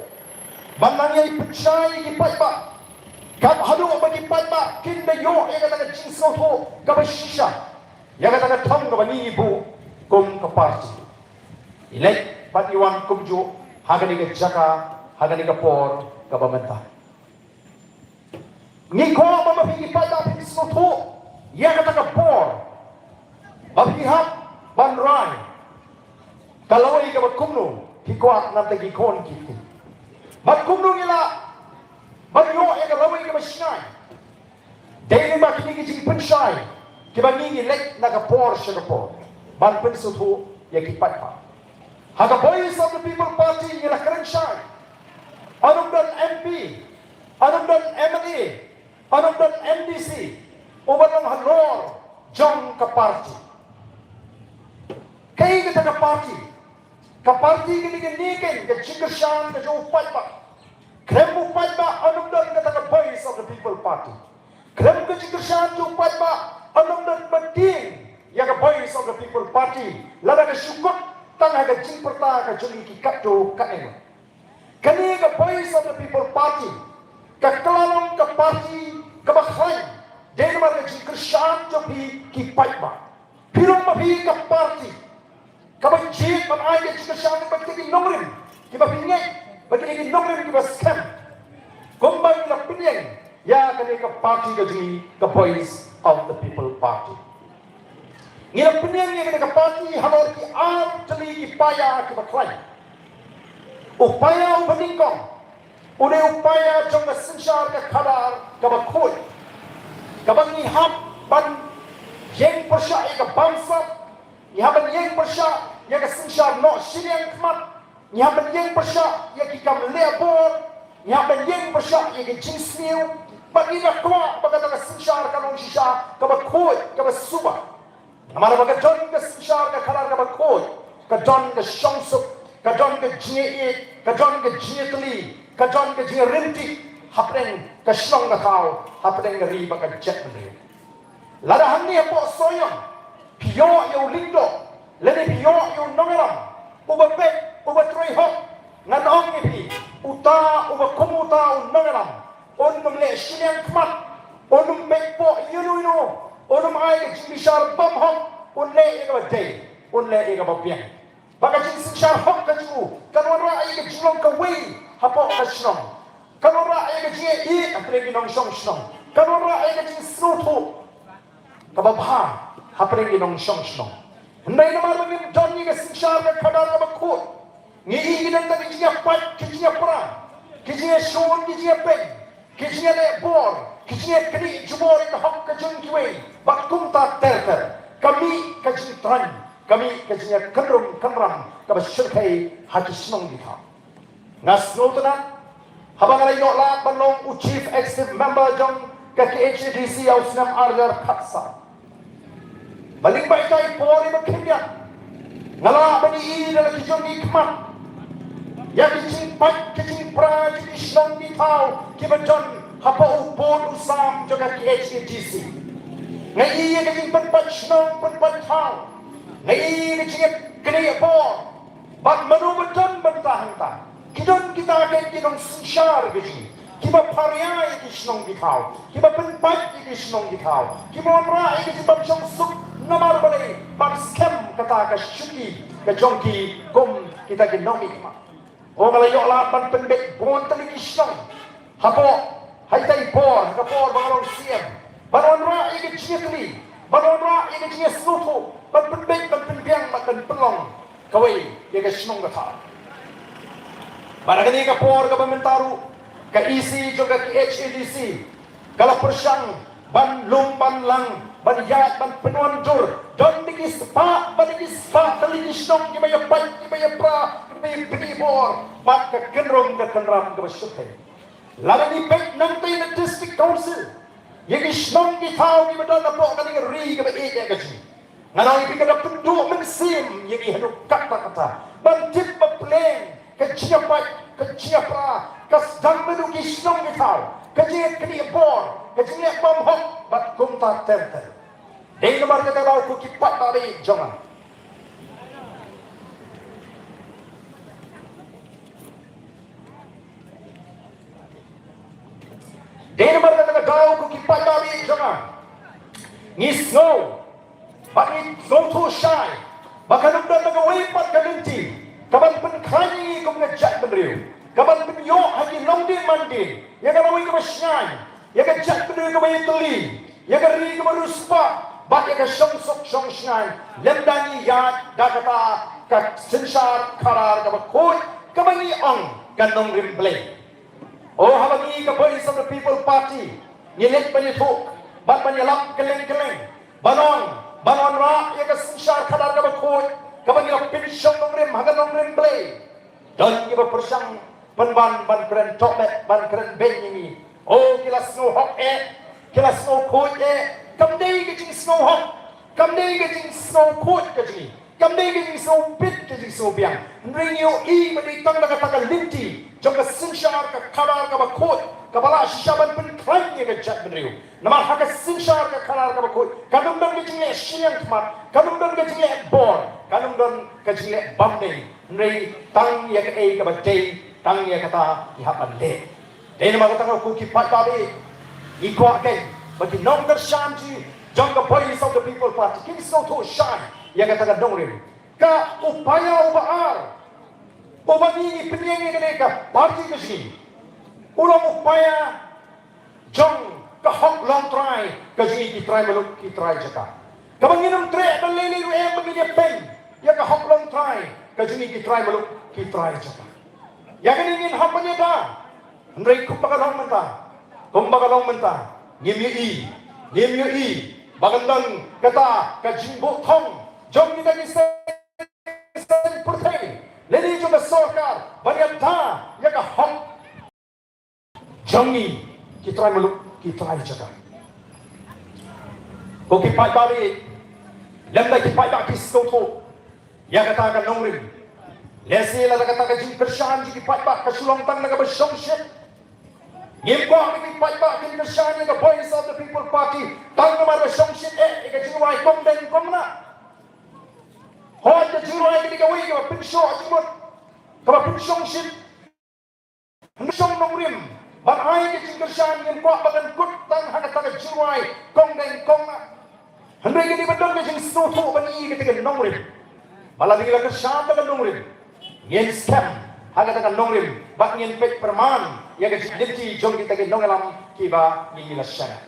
ban nang ïai pynshai ïa ki paidbah, kam haduh ba ki paidbah kin da ïoh ïa kata ka jingsngewthuh kaba shisha ïa kata ka thong kaba ngi buh kum ka party. Ngi leit bad ngi wan kumjuh ha kane ka jaka, ha kane ka por kaba mynta. Ngi kwah ba ma phi ki paidbah phin sngewthuh ïa kata ka por ba phi hap ban rai ka lawei kaba kumno phi kwah na bynta ki khun ki kti. Bad kumno ngi lah ban ïoh ïa ka lawei kaba shngaiñ. Dei lyngba kine ki jingpynshai kiba ngi ngi leit na ka por sha ka por ban pynsngewthuh ïa ki paidbah. Ha ka Voice of the People Party ngi la kren shai, un ym don M P, un ym don M L A, un ym don M D C uba long halor jong ka party. Kaei kata ka party? Ka party kane ka ne keiñ ka jingkyrshan ka jong u paidbah. Khlem u paidbah un ym don kata ka Voice of the People Party. Khlem ka jingkyrshan jong u paidbah un ym don ba tieng ïa ka Voice of the People Party lada ka shu kut tang ha ka jingpyrta ka jong ngi ki katto katne ngut. Kane ka Voice of the People Party ka kylla long ka party kaba khlaiñ dei namar ka jingkyrshan jong phi ki paidbah. Phi long ma phi ka party kaba jied ban ai ka jingkyrshan ba kine ki nongrim kiba phi ngeit ba kine ki nongrim kiba skhem. Kumba ngi la pynïeng ïa kane ka party ka jong ngi ka Voice of the People Party. Ngi la pynïeng ïa kane ka party halor ki ar tylli ki paia kiba khlaiñ. U paia uba nyngkong u dei u paia jong ka synshar ka khadar kaba khuid, kaba ngi hap ban ïeng pyrshah ïa ka bamsap, ngi hap ban ïeng pyrshah ïa ka synshar noh shiliang khmat, ngi hap ban ïeng pyrshah ïa ki kam leh bor, ngi hap ban ïeng pyrshah ïa ka jingsniew. Bad ngi la kwah ba kata ka synshar ka long shisha kaba khuid, kaba suba. Namar ba ka don ka synshar ka khadar kaba khuid, ka don ka shongsuk, ka don ka jingïeit, ka don ka jingïatylli, ka don ka jingïaryntih hapdeng ka shnong ka thaw, hapdeng ka ri bad ka jaitbynriew. Lada hangne hapoh Sohiong phi ïoh ïa u lyngdoh lane phi ïoh ïa u nongïalam uba beit, uba trei hok, ngan ong ïa phi, uta uba kum uta u nongïalam un ym leh shiliang khmat, un ym beit poh ïa uno uno, un ym ai ka jingbishar bymhok, un leh ïa kaba dei, un leh ïa kaba biang. Ba ka jingsynshar hok ka jong u kan wanrah ïa ka jinglong kawei hapoh ka shnong, kan wanrah ïa ka jingïeit hapdeng ki nongshong shnong, kan wanrah ïa ka jingsngewthuh kaba bha hapdeng ki nongshong shnong. Hynrei namar ba ngim don ïa ka synshar ka khadar kaba khuid, ngi i ki don tang ki jingïapait, ki jingïapra, ki jingïashun, ki jingïapeiñ, ki jingïaleh bor, ki jingïaknieh jubor ïa ka hok ka jong kiwei. Bad kumta ter ter ka mih ka jingtraiñ, ka mih ka jingïakynrum kynram kaba shyrkhei ha ki shnong ki thaw. Nga sngewtynnat haba nga la ïoh lad ban long u Chief Executive Member jong ka K H A D C ha u snem ar hajar khatsan. Ba lyngba ita i por iba khyndiat nga lah ban ïohi da la ki jong ki khmat ïa ki jingpait ki jingpra jong ki shnong ki thaw kiba don hapoh u bun u sam jong ka K H A D C. Nga ïohi ïa ka jingpynpait shnong pynpait thaw, nga ïohi ïa ka jingïaknieh bor. Bad mano ba don bynta hangta? Ki don kita ki, ki nongsynshar ka jong ngi kiba pharia ïa ki shnong ki thaw, kiba pynpait ïa ki shnong ki thaw, kiba wanrah ïa ki jingbymshongsuk. Namar balei? Ban skhem kata ka shuki ka jong ki kum kita ki nongmihkhmat. Nga la ïoh lad ban pynbeit bun tylli ki shnong hapoh ha ita i por, ha ka por ba nga long C M, ban wanrah ïa ka jingïatylli, ban wanrah ïa ka jingïasngewthuh, ban pynbeit, ban pynbiang, ban pynlong kawei ïa ka shnong ka thaw. Bad ha kane ka por kaba mynta ruh ka E C jong ka K H A D C ka la pyrshang ban lum ban lang, ban ïaid ban pynwandur. Don da ki spah ban spah tylli ki shnong kiba ïa pait, kiba ïa pra, kiba ïa pynbor bad ka kynrum ka kynram kaba shyrkhei. Lada ngi peit nangtei na District Council, ïa ki shnong ki thaw kiba don hapoh kane ka ri kaba ïeit ïa ka jong ngi, nga ong ïa phi ka da pynduh mynsiem ïa ngi haduh katta katta ban tip ba pleng ka jingïapait, ka jingïapra, ka sdang naduh ki shnong ki thaw, ka jingïaknieh bor, ka jingleh bymhok bad kumta ter ter. Dei namar kata daw ko ki paidbah ba ïeit jong nga. Dei namar kata ka daw ko ki paidbah ba ïeit jong nga, ngi sngew bad ngi sngewthuh shai ba kan ym don na kawei pat ka lynti kaban pynkhlaiñ ïa ngi kum ka jaitbynriew, kaban pynïoh ha ki longdien mandien ïa ka lawei kaba shngaiñ, ïa ka jaitbynriew kaba ïatylli, ïa ka ri kaba riewspah bad ïa ka shongsuk shongshngaiñ, lymda ngi ïaid da kata ka synshar khadar kaba khuid kaba ngi ong ka nongrim Blei. Oh, haba ngi ka Voice of the People Party ngi leit ban ïathuh bad ban ïalap kylleng kylleng, ban ong, ban wanrah ïa ka synshar khadar kaba khuid kaba ngi la pynshong nongrim ha ka nongrim Blei, don kiba pyrshang pynban ban kren tohmet, ban kren beiñ ïa ngi. Oh, ki la sngew hok eh, ki la sngew khuid eh. Kam dei ka jingsngew hok, kam dei ka jingsngew khuid ka jong ngi, kam dei ka jingsngew bit ka jingsngew biang. Hynrei ngi ïohi ba dei tang da kata ka lynti jong ka synshar ka khadar kaba khuid kaba lah shisha ban pynkhlaiñ ïa ka jaitbynriew. Namar ha ka synshar ka khadar kaba khuid kan ym don ka jingleh shiliang khmat, kan ym don ka jingleh bor, kan ym don ka jingleh bymdei. Hynrei tang ïa kaei kaba dei, tang ïa kata ngi hap ban leh. Dei namar kata ko ki paidbah ba ïeit, ngi kwah kein ba ki nongkyrshan jong ka Voice of the People Party kin sngewthuh shai ïa kata ka nongrim. Ka upaya uba ar uba ngi ngi pynïeng ïa kane ka party ka jong ngi u long upaya jong ka hok longtrai ka jong ngi ki trai muluk ki trai jaka. Kaba ngin ym treh ban lei lei ruh em ba ngin ïa pyn ïa ka hok longtrai ka jong ngi ki trai muluk ki trai jaka. Ïa kane ngin hap ban ïada. Hynrei kumba ka long mynta, kumba ka long mynta, ngim ïohi, ngim ïohi ba kan don kata ka jingbuh thong jong kita ki seng seng pyrthei lane jong ka sorkar ban ïada ïa ka hok jong ngi ki trai muluk ki trai jaka. Ko ki paidbah, lymda ki paidbah ki sngewthuh ïa kata ka nongrim, lehse lada kata ka jingkyrshan jong ki paidbah ka shu long tang na kaba shongshit. Ngim kwah ba ki paidbah kin kyrshan ïa ka Voice of the People Party tang namar ba shongshit eh ïa ka jingrwai kongdeng kongna. Hooid, ka jingrwai ka dei kawei kaba pynshoh jingmut, kaba pynshongshit. Hynrei shong nongrim ban ai ka jingkyrshan, ngim kwah ba kan kut tang ha kata ka jingrwai kongdeng kongna. Hynrei ka dei ban don ka jingsngewthuh ban i kata ka nongrim. Ba lada ngi la kyrshan da ka nongrim, ngin skhem ha kata ka nongrim bad ngin peit pyrman ïa ka jinglynti jong kita ki nongïalam kiba ngi la shaniah.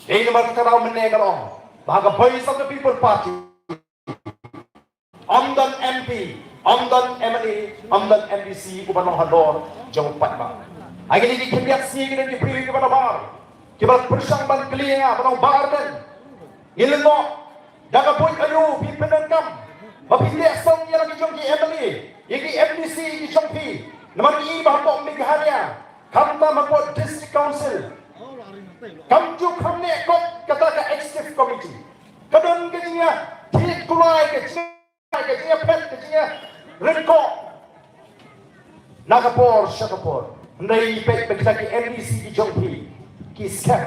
Dei namar kata ka daw mynne nga ong ba ha ka Voice of the People Party ym don M P, ym don M L A, ym don M D C uba long halor jong u paidbah. Ha kine ki khyndiat sngi ki don ki briew kiba nabar kiba pyrshang ban kylli ïa nga, ba long Bah Ardent, ngi lyngngoh da ka buit aïu phi pyndonkam ba phi leh song ïa la ki jong ki M L A, ïa ki M D C ki jong phi. Namar ngi ba hapoh Meghalaya, khamtam hapoh District Council, kam ju kham neh kot kata ka Executive Committee. Ka don ka jingïathied kulai, ka jingïa, ka jingïaphet, ka jingïaryngkoh na ka por sha ka por. Hynrei peit ba kita ki M D C ki jong phi ki skhem.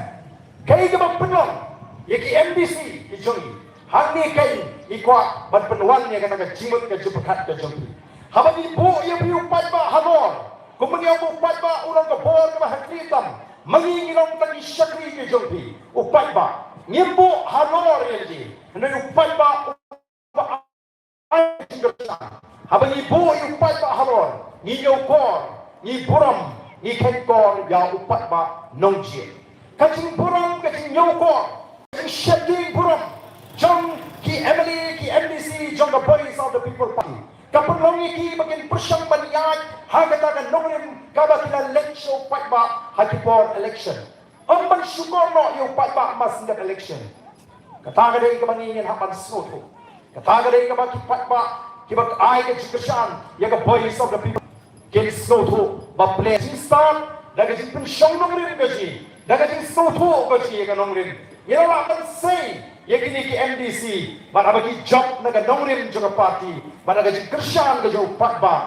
Kaei kaba pynlong ïa ki M D C ki jong ngi? Hangne kein ngi kwah ban pynwan ïa kata ka jingmut ka jingpyrkhat ka jong phi. Haba ngi buh ïa phi u paidbah halor, kumba ngi ong ba u paidbah u long ka bor kaba ha khlieh tam, ma ngi ngi long tang ki shakri ki jong phi. U paidbah ngim buh halor ïa lade, hynrei u paidbah uba ai jingkyrshan. Haba ngi buh ïa u paidbah halor, ngi ñiewkor, ngi burom, ngi kheiñkor ïa u paidbah nongjied. Ka jingburom, ka jingñiewkor, ka jingsheptieng burom jong ki M L A, ki M D C jong ka Voice of the People Party ka pynlong ïa ki ba kin pyrshang ban ïaid ha kata ka nongrim kaba ki la leit sha u paidbah ha ki por election. Ym ban shukor noh ïa u paidbah mar shen election. Kata ka dei kaba ngi ngin hap ban sngewthuh. Kata ka dei kaba ki paidbah kiba ai ka jingkyrshan ïa ka Voice of the People kin sngewthuh ba pynlong jingstad da ka jingpynshong nongrim ka jong ngi, da ka jingsngewthuh ka jong ngi ïa ka nongrim. Ngi la lah ban sei ïa kine ki M D C bad haba ki jop na ka nongrim jong ka party bad na ka jingkyrshan ka jong u paidbah,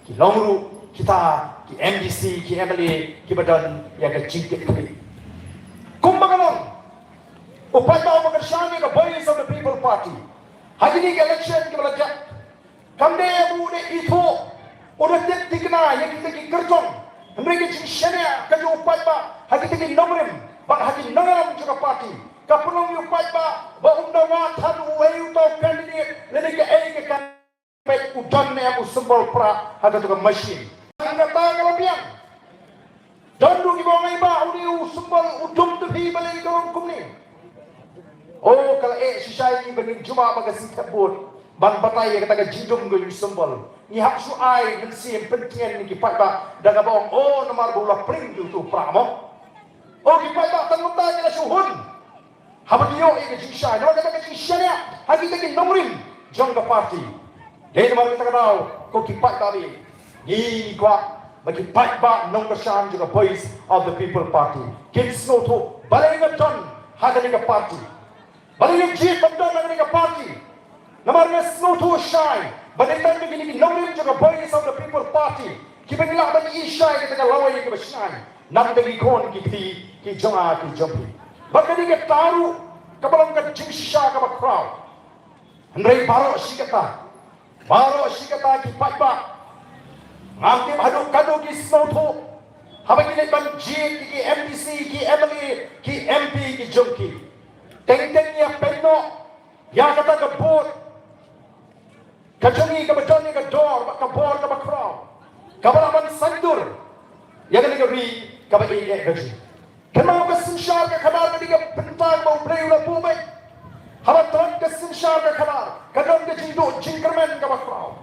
ki long ruh kita ki M D C, ki M L A kiba don ïa ka jingkitkhlieh. Kumba ka long, u paidbah uba kyrshan ïa ka Voice of the People Party ha kine ki election kiba la jop, kam dei ba u dei ithuh, u da tip thikna ïa kita ki kyrtong, hynrei ka jingshaniah ka jong u paidbah ha kita ki nongrim bad ha ki nongïalam jong ka party ka pynlong ïa u paidbah ba um da wad than uei uta u candidate lane kaei ka candidate u don ne em u symbol prah ha kata ka machine. Tang kata ka la biang. Don ruh kiba ong, ai ba une u symbol u dum te phi balei ka long kumne. Oh, ka la eh shisha ïa ngi ba ngin jumah ba ka sngi thep vote ban batai ïa kata ka jingdum ka jong u symbol. Ngi hap shu ai mynsiem pyntngen ïa ki paidbah da kaba ong, oh, namar ba u la pring ïa uto u prah mo. Oh, ki paidbah tang mynta ngi la shu hun. Haba ngi ïoh ïa ka jingshai, namar kata ka jingshaniah ha kita ki nongrim jong ka party. Dei namar kata ka daw ko ki paidbah, ngi kwah ba ki paidbah nongkyrshan jong ka Voice of the People Party kin sngewthuh balei nga don ha kane ka party, balei nga jied ban don ha kane ka party. Namar nga sngewthuh shai ba dei tang kine ki nongrim jong ka Voice of the People Party kiba ngi lah ban ïoh shai kata ka lawei kaba shngaiñ na ka bynta ki khun ki kti ki jong nga ki jong phi. Bad kane kata ruh kaba long ka jingshisha kaba khraw. Hynrei baroh shi katta, baroh shi katta ki paidbah, ngam tip haduh katno ki sngewthuh haba ki leit ban jied ïa ki M D C, ki M L A, ki M P ki jong ki. Teng teng ïa peit noh ïa kata ka vote ka jong ngi kaba don ïa ka dor bad ka bor kaba khraw, kaba lah ban saiñdur ïa kane ka ri kaba ïeit ka jong ngi. Kynmaw ka synshar ka khadar ka dei ka bynta ba U Blei u la buh beit. Haba trot ka synshar ka khadar ka don ka jingduh jingkyrmen kaba khraw.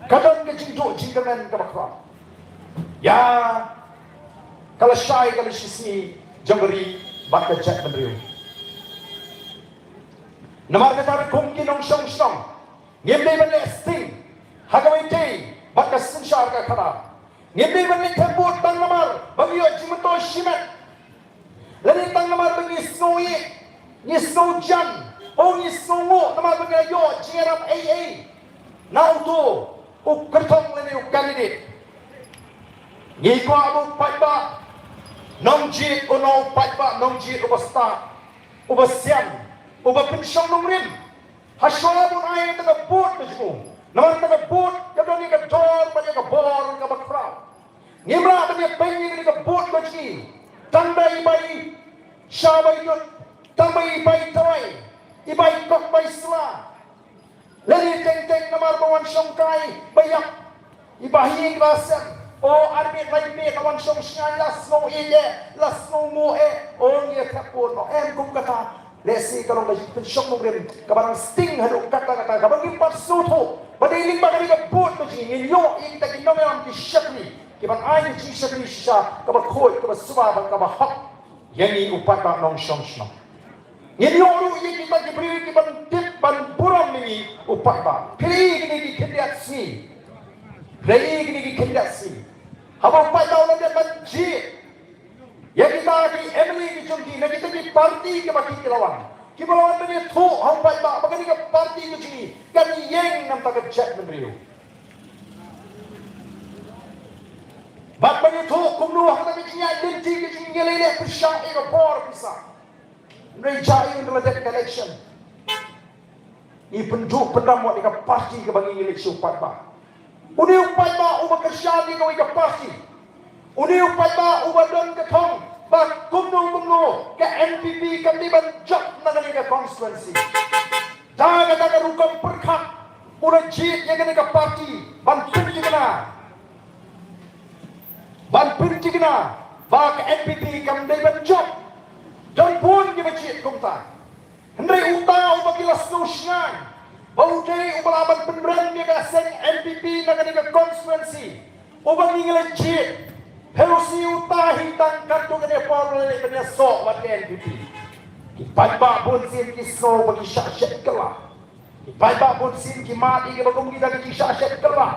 Ka don ka jingduh jingkyrmen kaba khraw. Ïa ka lashai ka lashisngi jong ka ri bad ka jaitbynriew. Namar kata ruh kum ki nongshong shnong ngim dei ban leh sting ha kawei dei bad ka synshar ka khadar. Ngim dei ban leit thep vote tang namar ba ngi ïoh jingmyntoi shimet, lane tang namar ba ngi sngew ïeit, ngi sngew jan, o ngi sngew nguh namar ba ngi la ïoh jingïarap ei ei na uto u kyrtong lane u candidate. Ngi kwah ba u paidbah nongjied, uno u paidbah nongjied uba stad, uba sian, uba pynshong nongrim. Hashwa bun ai ïa ka vote ka jong u. Namar ka vote ka don ïa ka dor bad ïa ka bor kaba khraw. Ngim lah ban ïa peit ïa ka vote ka jong ngi tang da i bai sha bai lut, tang da i bai tawai, i bai kok bai sla. Lane teng teng namar ba wan shongkai ba ïap, i ba hi i ba sem. O armiet lai miet la wan shong shngaiñ, la sngew ïeit eh, la sngew nguh eh. O ngi ïa thep vote noh, em kum kata. Lehse ka long ka jingpynshong nongrim kaba dang sting haduh katta katta kaba ngim pat sngewthuh ba dei lyngba kane ka vote ka jong ngi ngin ïoh ïa kita ki nongïalam ki shakri kiban ai ka jingshakri shisha kaba khuid, kaba suba bad kaba hok ïa ngi u paidbah nongshong shnong. Ngin ïoh ruh ïa kita ki briew kiban tip ban burom ïa ngi u paidbah. Phi la i kine ki khyndiat sngi, phi la i kine ki khyndiat sngi, haba u paidbah u la dep ban jied ïa kita ki M L A ki jong ki na kita ki party kiba ki ki la wan, kiba la wan ban ïathuh ha u paidbah ba kane ka party ka jong ngi kan ïeng na ka bynta ka jaitbynriew. Bad ban ïathuh kumno ha kata ka jingïaid lynti ka jong ngi ngi leit leh pyrshah ïa ka bor pisa. Hynrei jia ïa u, ynda la dep ka election ngi pynduh pyndam wat ïa ka party kaba ngi ngi leit sha u paidbah. Une u paidbah uba kyrshan ïa kawei ka party, une u paidbah uba don ka thong ba kumno kumno ka N P P kam dei ban jop na kane ka constituency. Da kata ka rukom pyrkhat u la jied ïa kane ka party ban pynthikna, ban pynthikna ba ka N P P kam dei ban jop. Don bun kiba jied kumta. Hynrei uta uba ki la sngew shngaiñ ba u dei uba lah ban pynrem ïa ka seng N P P na kane ka constituency uba ngi ngi la jied, phi la sngew uta hi tang katto katne por u la leit ban ïasoh bad ka N P P. Ki paidbah bun sien ki sngew ba ki shah shet kylla. Ki paidbah bun sien ki mad ïa kiba kum kita ki shah shet kylla.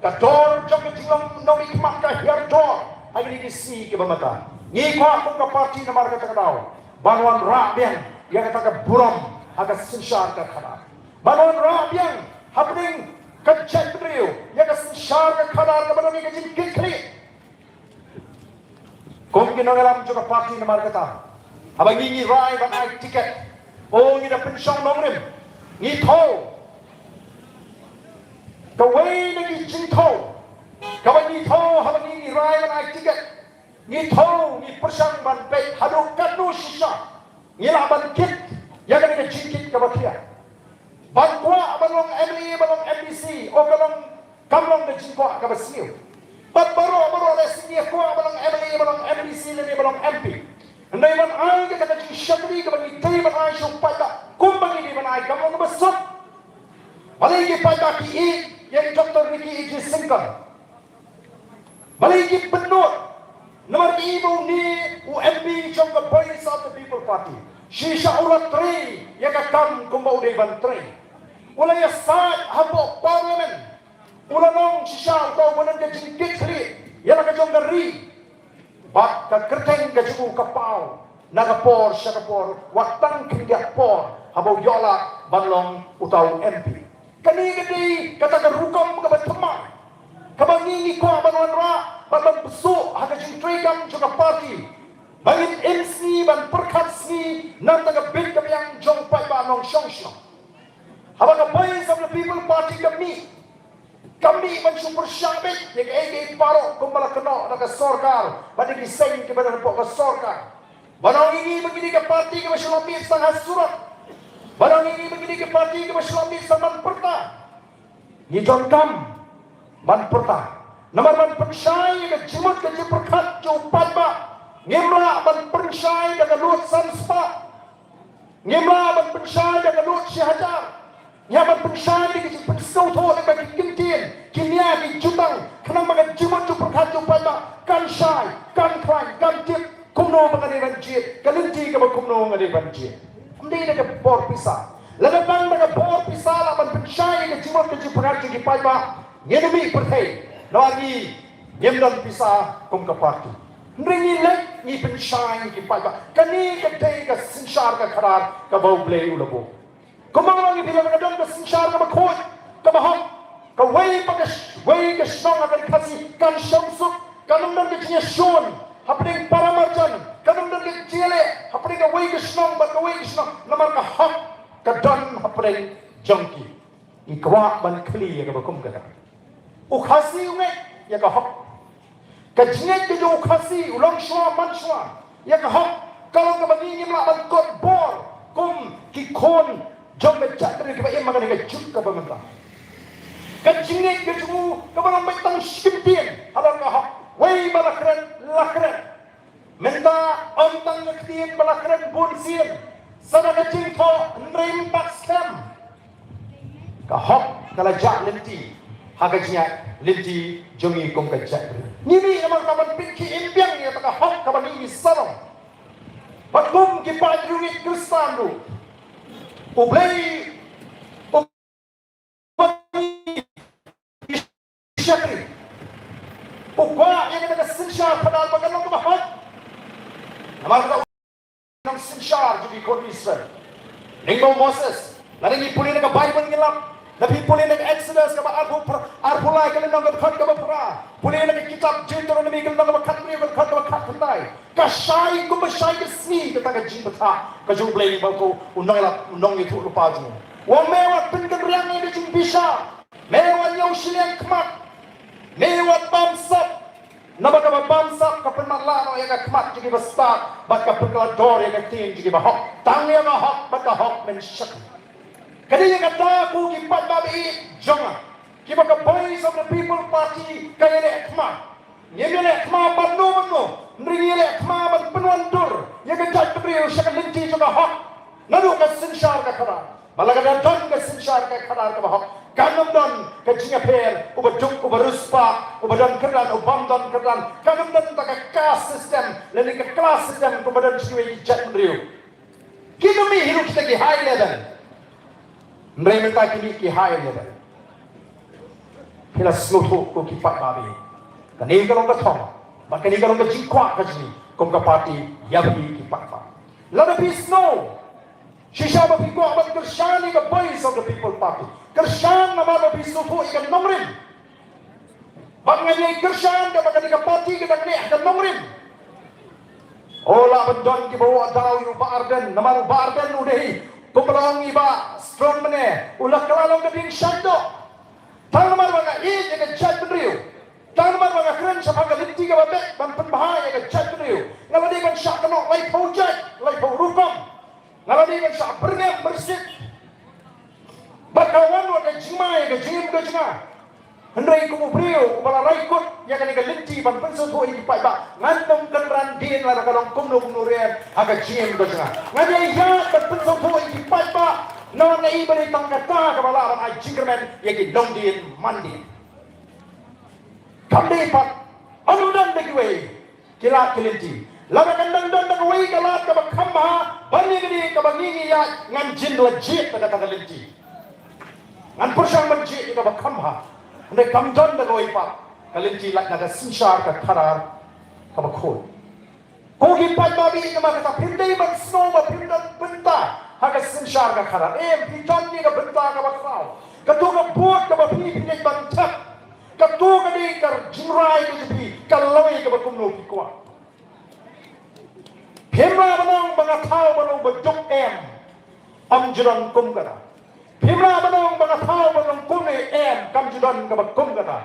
Ka dor jong ka jinglong nongmihkhmat ka hiar dor ha kine ki sngi kiba mynta. Ngi kwah kum ka party namar kata ka daw ban wanrah biang ïa kata ka burom ha ka synshar ka khadar. Ban wanrah biang hapdeng ka jaitbynriew ïa ka synshar ka khadar kaba don ïa ka jingkitkhlieh. Kum ki nongïalam jong ka party namar kata, haba ngi ngi rai ban ai tiket, o ngi da pynshong nongrim, ngi thew. Kawei na ki jingthew kaba ngi thew haba ngi ngi rai ban ai tiket, ngi thew ngi pyrshang ban peit haduh katno shisha ngi lah ban kit ïa kane ka jingkit kaba khia. Ban kwah ban long M L A, ban long M D C, o ka long, kam long ka jingkwah kaba sniew. Bad baroh baroh lehse ngi kwah ban long M L A, ban long M D C lane ban long M P. Hynrei ban ai kata ka jingshakri kaba ngi dei ban ai sha u paidbah, kumba ngi dei ban ai, kam long kaba suk. Balei ki paidbah ki ïeit ïa i Doctor Ricky A J Syngkon? Balei ki pynnud? Namar ki i ba une u M P jong ka Voice of the People Party, shisha u la trei ïa ka kam kumba u dei ban trei. U la ïasaid hapoh Parliament. U la long shisha uta uba don ka jingkitkhlieh ïa la ka jong ka ri. Bad ka kyrteng ka jong u ka paw na ka por sha ka por, wat tang khyndiat por haba u ïoh lad ban long uta u M P. Kane ka dei kata ka rukom kaba thymmai kaba ngi ngi kwah ban wanrah bad ban pynsuh ha ka jingtreikam jong ka party, ba ngin im sngi ban pyrkhat sngi na ka bynta ka biang jong paidbah nongshong shnong. Haba ka Voice of the People Party ka mih, ka mih ban shu pyrshah beit ïa kaei kaei baroh kumba la kynnoh da ka sorkar bad ïa ki seng kiba don hapoh ka sorkar. Ba ngi ngi ba ngi dei ka party kaba shu la mih tang ha surok. Ba ngi ngi ba ngi dei ka party kaba shu la mih tang ban pyrta. Ngi donkam ban pyrta namar ban pynshai ïa ka jingmut ka jingpyrkhat jong u paidbah. Ngim lah ban pynshai da ka lut san spah. Ngim lah ban pynshai da ka lut shi hajar. Ngi hap ban pynshai da ka jingpynsngewthuh lyngba ki kyntien, ki nia, ki jutang, khnang ba ka jingmut jingpyrkhat jong u paidbah kan shai, kan khlaiñ, kan tip kumno ba nga dei ban jied, ka lynti kaba kumno nga dei ban jied. Ym dei da ka bor pisa. Lada tang da ka bor pisa lah ban pynshai ïa ka jingmut ka jingpyrkhat jong ki paidbah, ngin ym mih pyrthei. Namar ngi ngim don pisa kum ka party. Hynrei ngi leit ngi pynshai ïa ki paidbah. Kane ka dei ka synshar ka khadar kaba U Blei u la buh. Kumba nga ong ïa phi, lada ka don ka synshar kaba khuid, kaba hok, kawei pa ka sh-, wei ka shnong ha ka Ri Khasi kan shong suk, kan ym don ka jingïashun hapdeng para marjan, kan ym don ka jingïaleh hapdeng kawei ka shnong bad kawei ka shnong, namar ka hok ka don hapdeng jong ki. Ngi kwah ban khlieh ïa kaba kum kata. U Khasi u ngeit ïa ka hok. Ka jingngeit ka jong u Khasi, u longshuwa manshuwa ïa ka hok, ka long kaba ngi ngim lah ban kot bor kum ki khun jong ka jaitbynriew kiba im ha kane ka juk kaba mynta. Ka jingngeit ka jong u kaba long beit tang shi kyntien halor ka hok. Wei ba la kren, la kren. Mynta ym tang ka ktien ba la kren bun sien, sa da ka jingthoh hynrei ym pat skhem. Ka hok ka la jah lynti ha ka jingïaid lynti jong ngi kum ka jaitbynriew. Ngi mih namar ka ban pynkhih im biang ïa ka hok kaba ngi ngi sarong. Bad kum ki paidbah Khristan ruh, U Blei u shakri. U kwah ïa kata ka synshar khadar ba kan long kaba hok. Namar kata u nongsynshar jong ki khun Israel. Lyngba u Moses, lada ngi pule na ka Baibl ngi lap, lada phi pule na ka Exodus kaba arphew phra, arphew lai ka lynnong ka dkhot kaba phra, pule na ka kitab Deuteronomi ka lynnong kaba khathynriew ka dkhot kaba khatkhyndai. Ka shai kumba shai ka sngi kata ka jingbthah ka jong U Blei ba u, u nongïalam, u nongïathuhlypa jong u. U ong me wat pynkynriang ïa ka jingbishar. Me wat ñiew shiliang khmat. Me wat bamsap. Naba kaba bamsap ka pynmatlah noh ïa ka khmat jong ki bastad bad ka pynkylla dor ïa ka ktien jong ki bahok. Tang ïa ka hok bad ka hok men shakri. Ka dei ïa kata ko ki paidbah ba ïeit jong nga, kiba ka Voice of the People Party ka ïaleh khmat. Ngim ïaleh khmat ban no ban no, hynrei ngi ïaleh khmat ban pynwandur ïa ka jaitbynriew sha ka lynti jong ka hok. Naduh ka synshar ka khadar. Ba la ka don ka synshar ka khadar kaba hok, kan ym don ka jingïapher, uba duk uba riewspah, uba don kyrdan, uba ym don kyrdan. Kan ym don ta ka caste system lane ka class system kumba don sha kiwei ki jaitbynriew. Ki nym mih hi ruh kita ki high level. Hynrei mynta ki mih ki high level. Phi la sngewthuh ko ki paidbah. Kane ka long ka thong bad kane ka long ka jingkwah ka jong ngi kum ka party ïa phi ki paidbah. Lada phi sngew shisha ba phi kwah ban kyrshan ïa ka Voice of the People Party, kyrshan namar ba phi sngewthuh ïa ka nongrim. Bad ngan ïai kyrshan da ba kane ka party ka dang neh ha ka nongrim. O, lah ban don kiba wad daw ïa u Bah Ardent, namar u Bah Ardent u dei kumba la ong i Bah Strong mynne, u la kylla long ka dieng shaiñdoh. Tang namar ba nga ïeit ïa ka jaitbynriew, tang namar ba nga kren shaphang ka lynti kaba beit ban pynbha ïa ka jaitbynriew, nga la dei ban shah kynnoh laiphew jait, laiphew rukom. Nga la dei ban shah byrngem byrsit. Bad ka wan wat ka jingma ïa ka jingim ka jong nga. Hynrei kum u briew uba la rai kut ïa kane ka lynti ban pynsngewthuh ïa ki paidbah, ngan ym kynran dien lada ka long kumno kumno ruh em ha ka jingim ka jong nga. Ngan ïai ïaid ban pynsngewthuh ïa ki paidbah. Namar nga i ba dei tang kata kaba lah ban ai jingkyrmen ïa ki longdien mandien. Kam dei pat, ym don da kiwei ki lad ki lynti. Lada kan dang don da kawei ka lad kaba kham bha ban ïa kane kaba ngi ngi ïaid, ngan jin la jied da kata ka lynti. Ngan pyrshang ban jied ïa kaba kham bha. Hynrei kam don da kawei pat ka lynti lait na ka synshar ka khadar kaba khuid. Ko ki paidbah, namar kata phim dei ban sngew ba phim don bynta ha ka synshar ka khadar. Em, phi don ïa ka bynta kaba khraw. Kato ka vote kaba phi phi leit ban thep, kato ka dei ka jingrai ka jong phi, ka lawei kaba kumno phi kwah. Phim lah ban ong ba nga thaw ban long ba duk, em. Ym ju don kum kata. Phim lah ban ong ba nga thaw ban long kumne, em. Kam ju don kaba kum kata.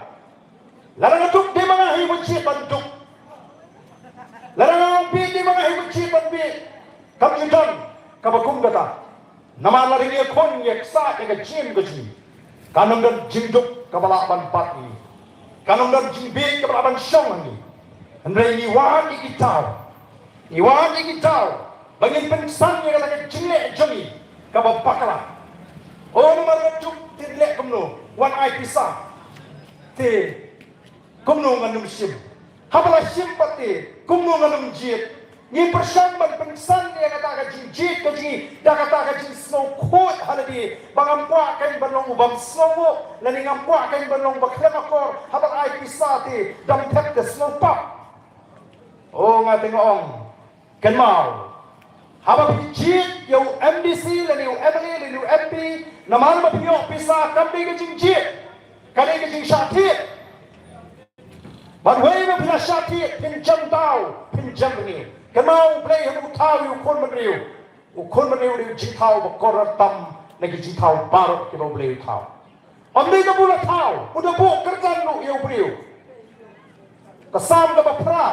Lada nga duk, dei ma nga hi ba jied ban duk. Lada nga ong bieit, dei ma nga hi ba jied ban bieit. Kam ju don kaba kum kata. Namar lada ngi ïakhun ïaksaid ïa ka jingim ka jong ngi, kan ym don jingduk kaba lah ban bat ïa ngi. Kan ym don jingbieit kaba lah ban shong ha ngi. Hynrei ngi wad ïa ki daw, ngi wad ïa ki daw ba ngin pynksan ïa kata ka jingleh jong ngi kaba bakla. O, namar nga duk te leh kumno, wan ai pisa te kumno ngan ym shim. Haba la shim pat te kumno ngan ym jied. Ngi pyrshang ban pynksan ïa kata ka jingjied ka jong ngi da kata ka jingsngewkhuid ha lade, ba ngam kwah kein ban long u bym sngewnguh, lane ngam kwah kein ban long ba khlem akor. Haba ai pisa te dang thep te sngewpap. O, nga te nga ong, kynmaw, haba phi jied ïa u M D C lane u M L A lane u M P, namar ba phi ïoh pisa, kam dei ka jingjied, ka dei ka jingshah thied. Bad wei ba phi la shah thied, phin jem daw, phin jem bneng. Kynmaw, U Blei haba u thaw ïa u khun bynriew, u khun bynriew u dei u jingthaw ba kordor tam na ki jingthaw baroh kiba U Blei u thaw. Ym dei ka ba u la thaw, u da buh kyrdan ruh ïa u briew. Ka Salm kaba phra,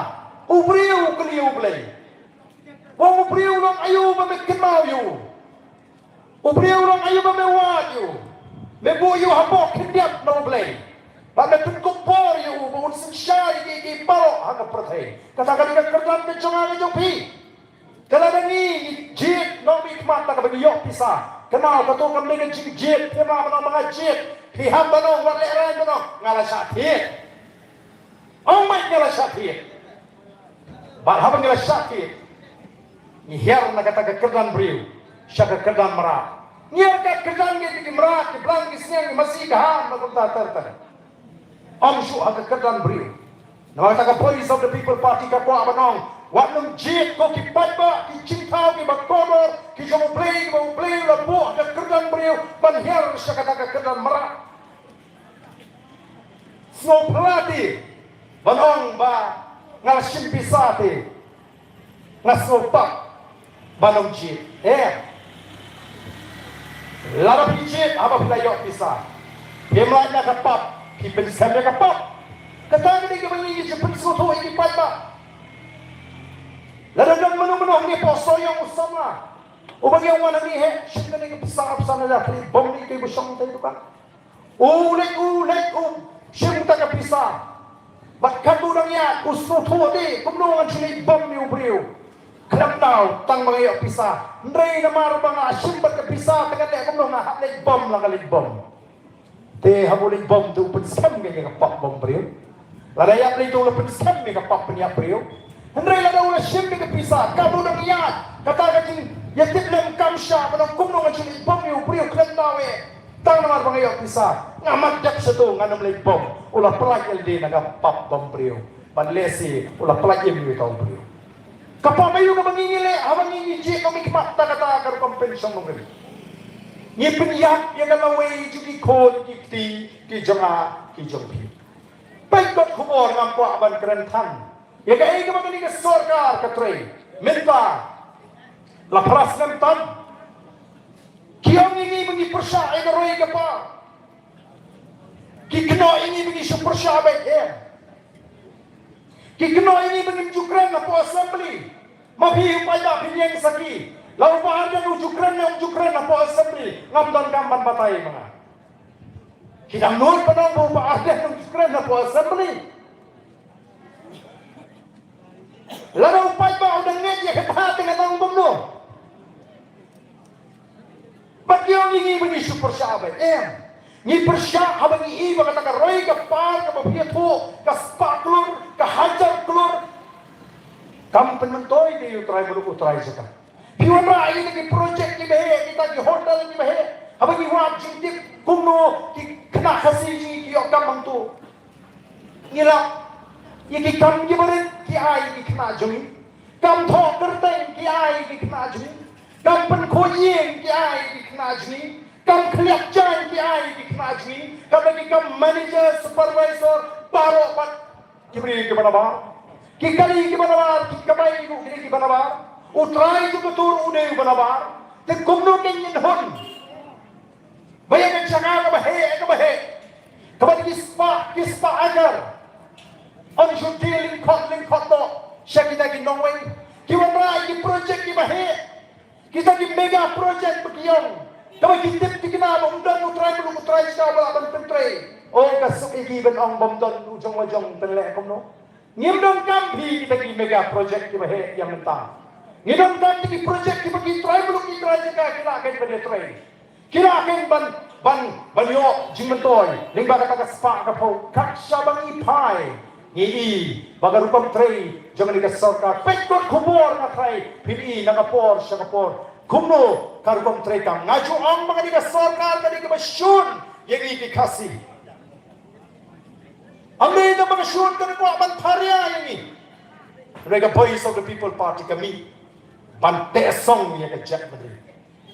u briew u kylli ïa U Blei. Ong, u briew, long aïu ba me kynmaw ïa u? U briew, long aïu ba me wad ïa u? Me buh ïa u hapoh khyndiat na U Blei, bad me pynkup bor ïa u ba un synshar ïa kiei kiei baroh ha ka pyrthei. Kata ka dei ka kyrdan ka jong nga ka jong phi. Te lada ngi, ngi jied nongmihkhmat da kaba ngi ïoh pisa, kynmaw, kato kam dei ka jingjied. Phim lah ban ong ba nga jied, phi hap ban ong, wat lehraiñ ban ong, nga la shah thied. Ong beit, nga la shah thied. Bad haba ngi la shah thied, ngi hiar na kata ka kyrdan briew sha ka kyrdan mrad. Ngi hiar ka kyrdan, ngi dei ki mrad, ki blang, ki sniang, ki masi, ki ham, na kumta ter ter. Ym shuh ha ka kyrdan briew. Namar kata ka Voice of the People Party ka kwah ban ong, wat nym jied ko ki paidbah, ki jingthaw kiba kordor ki jong U Blei, kiba U Blei u la buh ha ka kyrdan briew, ban hiar sha kata ka kyrdan mrad. Sngewphylla te ban ong ba nga la shim pisa te nga sngewpap ban ym jied. Eh, lada phi jied, haba phi la ïoh pisa, phim lait na ka pap, phi pynsem ïa ka pap. Kata ka dei kaba ngi, ngi ju pynsngewthuh ïa ki paidbah. Lada don mano mano hangne hapoh Sohiong u samla uba ngi ong, wan hangne, heh, shim kane ka pisa, pisa na da, kane bom ne, kaei ba shong tei dukan. U leit, u leit, u shim kata ka pisa. Bad katba u dang ïaid, u sngewthuh de, kumno ngan shu leit bom ïa u briew. Khlem daw, tang ba nga ïoh pisa. Hynrei namar ba nga shim bad ka pisa, te ngan leh kumno, nga hap leit bom la nga leit bom. Te haba u leit bom te u pynsem ïa ka pap bom briew. Lada ïap lei te u la pynsem ïa ka pap pynïap briew. Hynrei lada u la shim ïa ka pisa, katba u dang ïaid, kata ka jing Ïa tip lem kam shah ban ong kumno ngan shu leit bom ïa u briew khlem daw eh. Tang namar ba nga ïoh pisa. Nga mat dep shato ngan ym leit bom. U la pynlait ïa lade na ka pap bom briew. Ban lehse u la pynlait im ïa uta u briew. Ka pop aïu kaba ngi ngi leh haba ngi ngi jied kum i khmat ta kata ka rukom pynshong nongrim. Ngi pynïap ïa ka lawei jong ki khun ki kti ki jong nga ki jong phi. Peit kot khubor ngam kwah ban kren than. Ïa kaei kaba kane ka sorkar ka trei. Mynta la phra snem tam. Ki ong ïa ngi ba ngi pyrshah ïa ka roi ka par. Ki kynnoh ïa ngi ba ngi shu pyrshah beit em. Ki kynnoh ïa ngi ba ngim ju kren hapoh assembly. Ma phi u paidbah phin ïeng sakhi. La u Bah Ardent u ju kren ne um ju kren hapoh assembly. Ngam donkam ban batai ma nga. Ki dang nud ban ong ba u Bah Ardent um ju kren hapoh assembly. Lada u paidbah u dang ngeit ïa kata te ngan ong kumno. Bad ki ong ïa ngi ba ngi shu pyrshah beit em. Ngi pyrshah haba ngi i ba kata ka roi ka par kaba phi ïathuh ka spah klur ka hajar klur. Kam pynmyntoi de ïa u trai muluk u trai jaka. Phi wanrah ïa kita ki projek kiba heh, kita ki hotel kiba heh. Haba ngi wad jingtip kumno ki khynnah Khasi jong ngi ki ïoh kam hangto. Ngi lap ïa ki kam kiba rit ki ai ïa ki khynnah jong ngi. Kam thoh kyrteng ki ai ïa ki khynnah jong ngi. Kam pynkhuid ïing ki ai ïa ki khynnah jong ngi. Kam khlieh jaiñ ki ai ïa ki khynnah jong ngi. Kam da ki kam manager, supervisor, baroh pat ki briew kiba nabar. Ki kali kiba nabar, ki kamai ruh ki dei kiba nabar. U trai jong ka tur u dei uba nabar. Te kumno kein ngin hun? Ba ïa ka jaka kaba heh, kaba heh. Kaba ki spah, ki spah akar. Yn shu die lyngkhot, lyngkhot noh sha kita ki nongwei. Ki wanrah ïa ki projek kiba heh. Kita ki mega project ba ki ong. Kaba ki tip ki kynmaw ba ym don u trai muluk u trai shnong ba lah ban pyntrei. O ka suk ïa ki ban ong bym don u jong la jong pynleh kumno. Ngim donkam phi kita ki mega project kiba heh ïa mynta. Ngi donkam kita ki project kiba ki trai muluk ki trai jaka ki lah kein ban ïatrei. Ki lah kein ban, ban, ban ïoh jingmyntoi lyngba kata ka spah ka phew. Kat shaba ngi phai ngi i ba ka rukom trei jong kane ka sorkar. Peit kot khubor nga tharai phin i na ka por sha ka por kumno ka rukom trei kam. Nga ju ong ba kane ka sorkar ka dei kaba shun ïa ngi ki Khasi. Ym dei tang ba ka shun, ka kwah ban pharia ïa ngi. Hynrei ka Voice of the People Party ka mih ban teh song ïa ka jaitbynriew.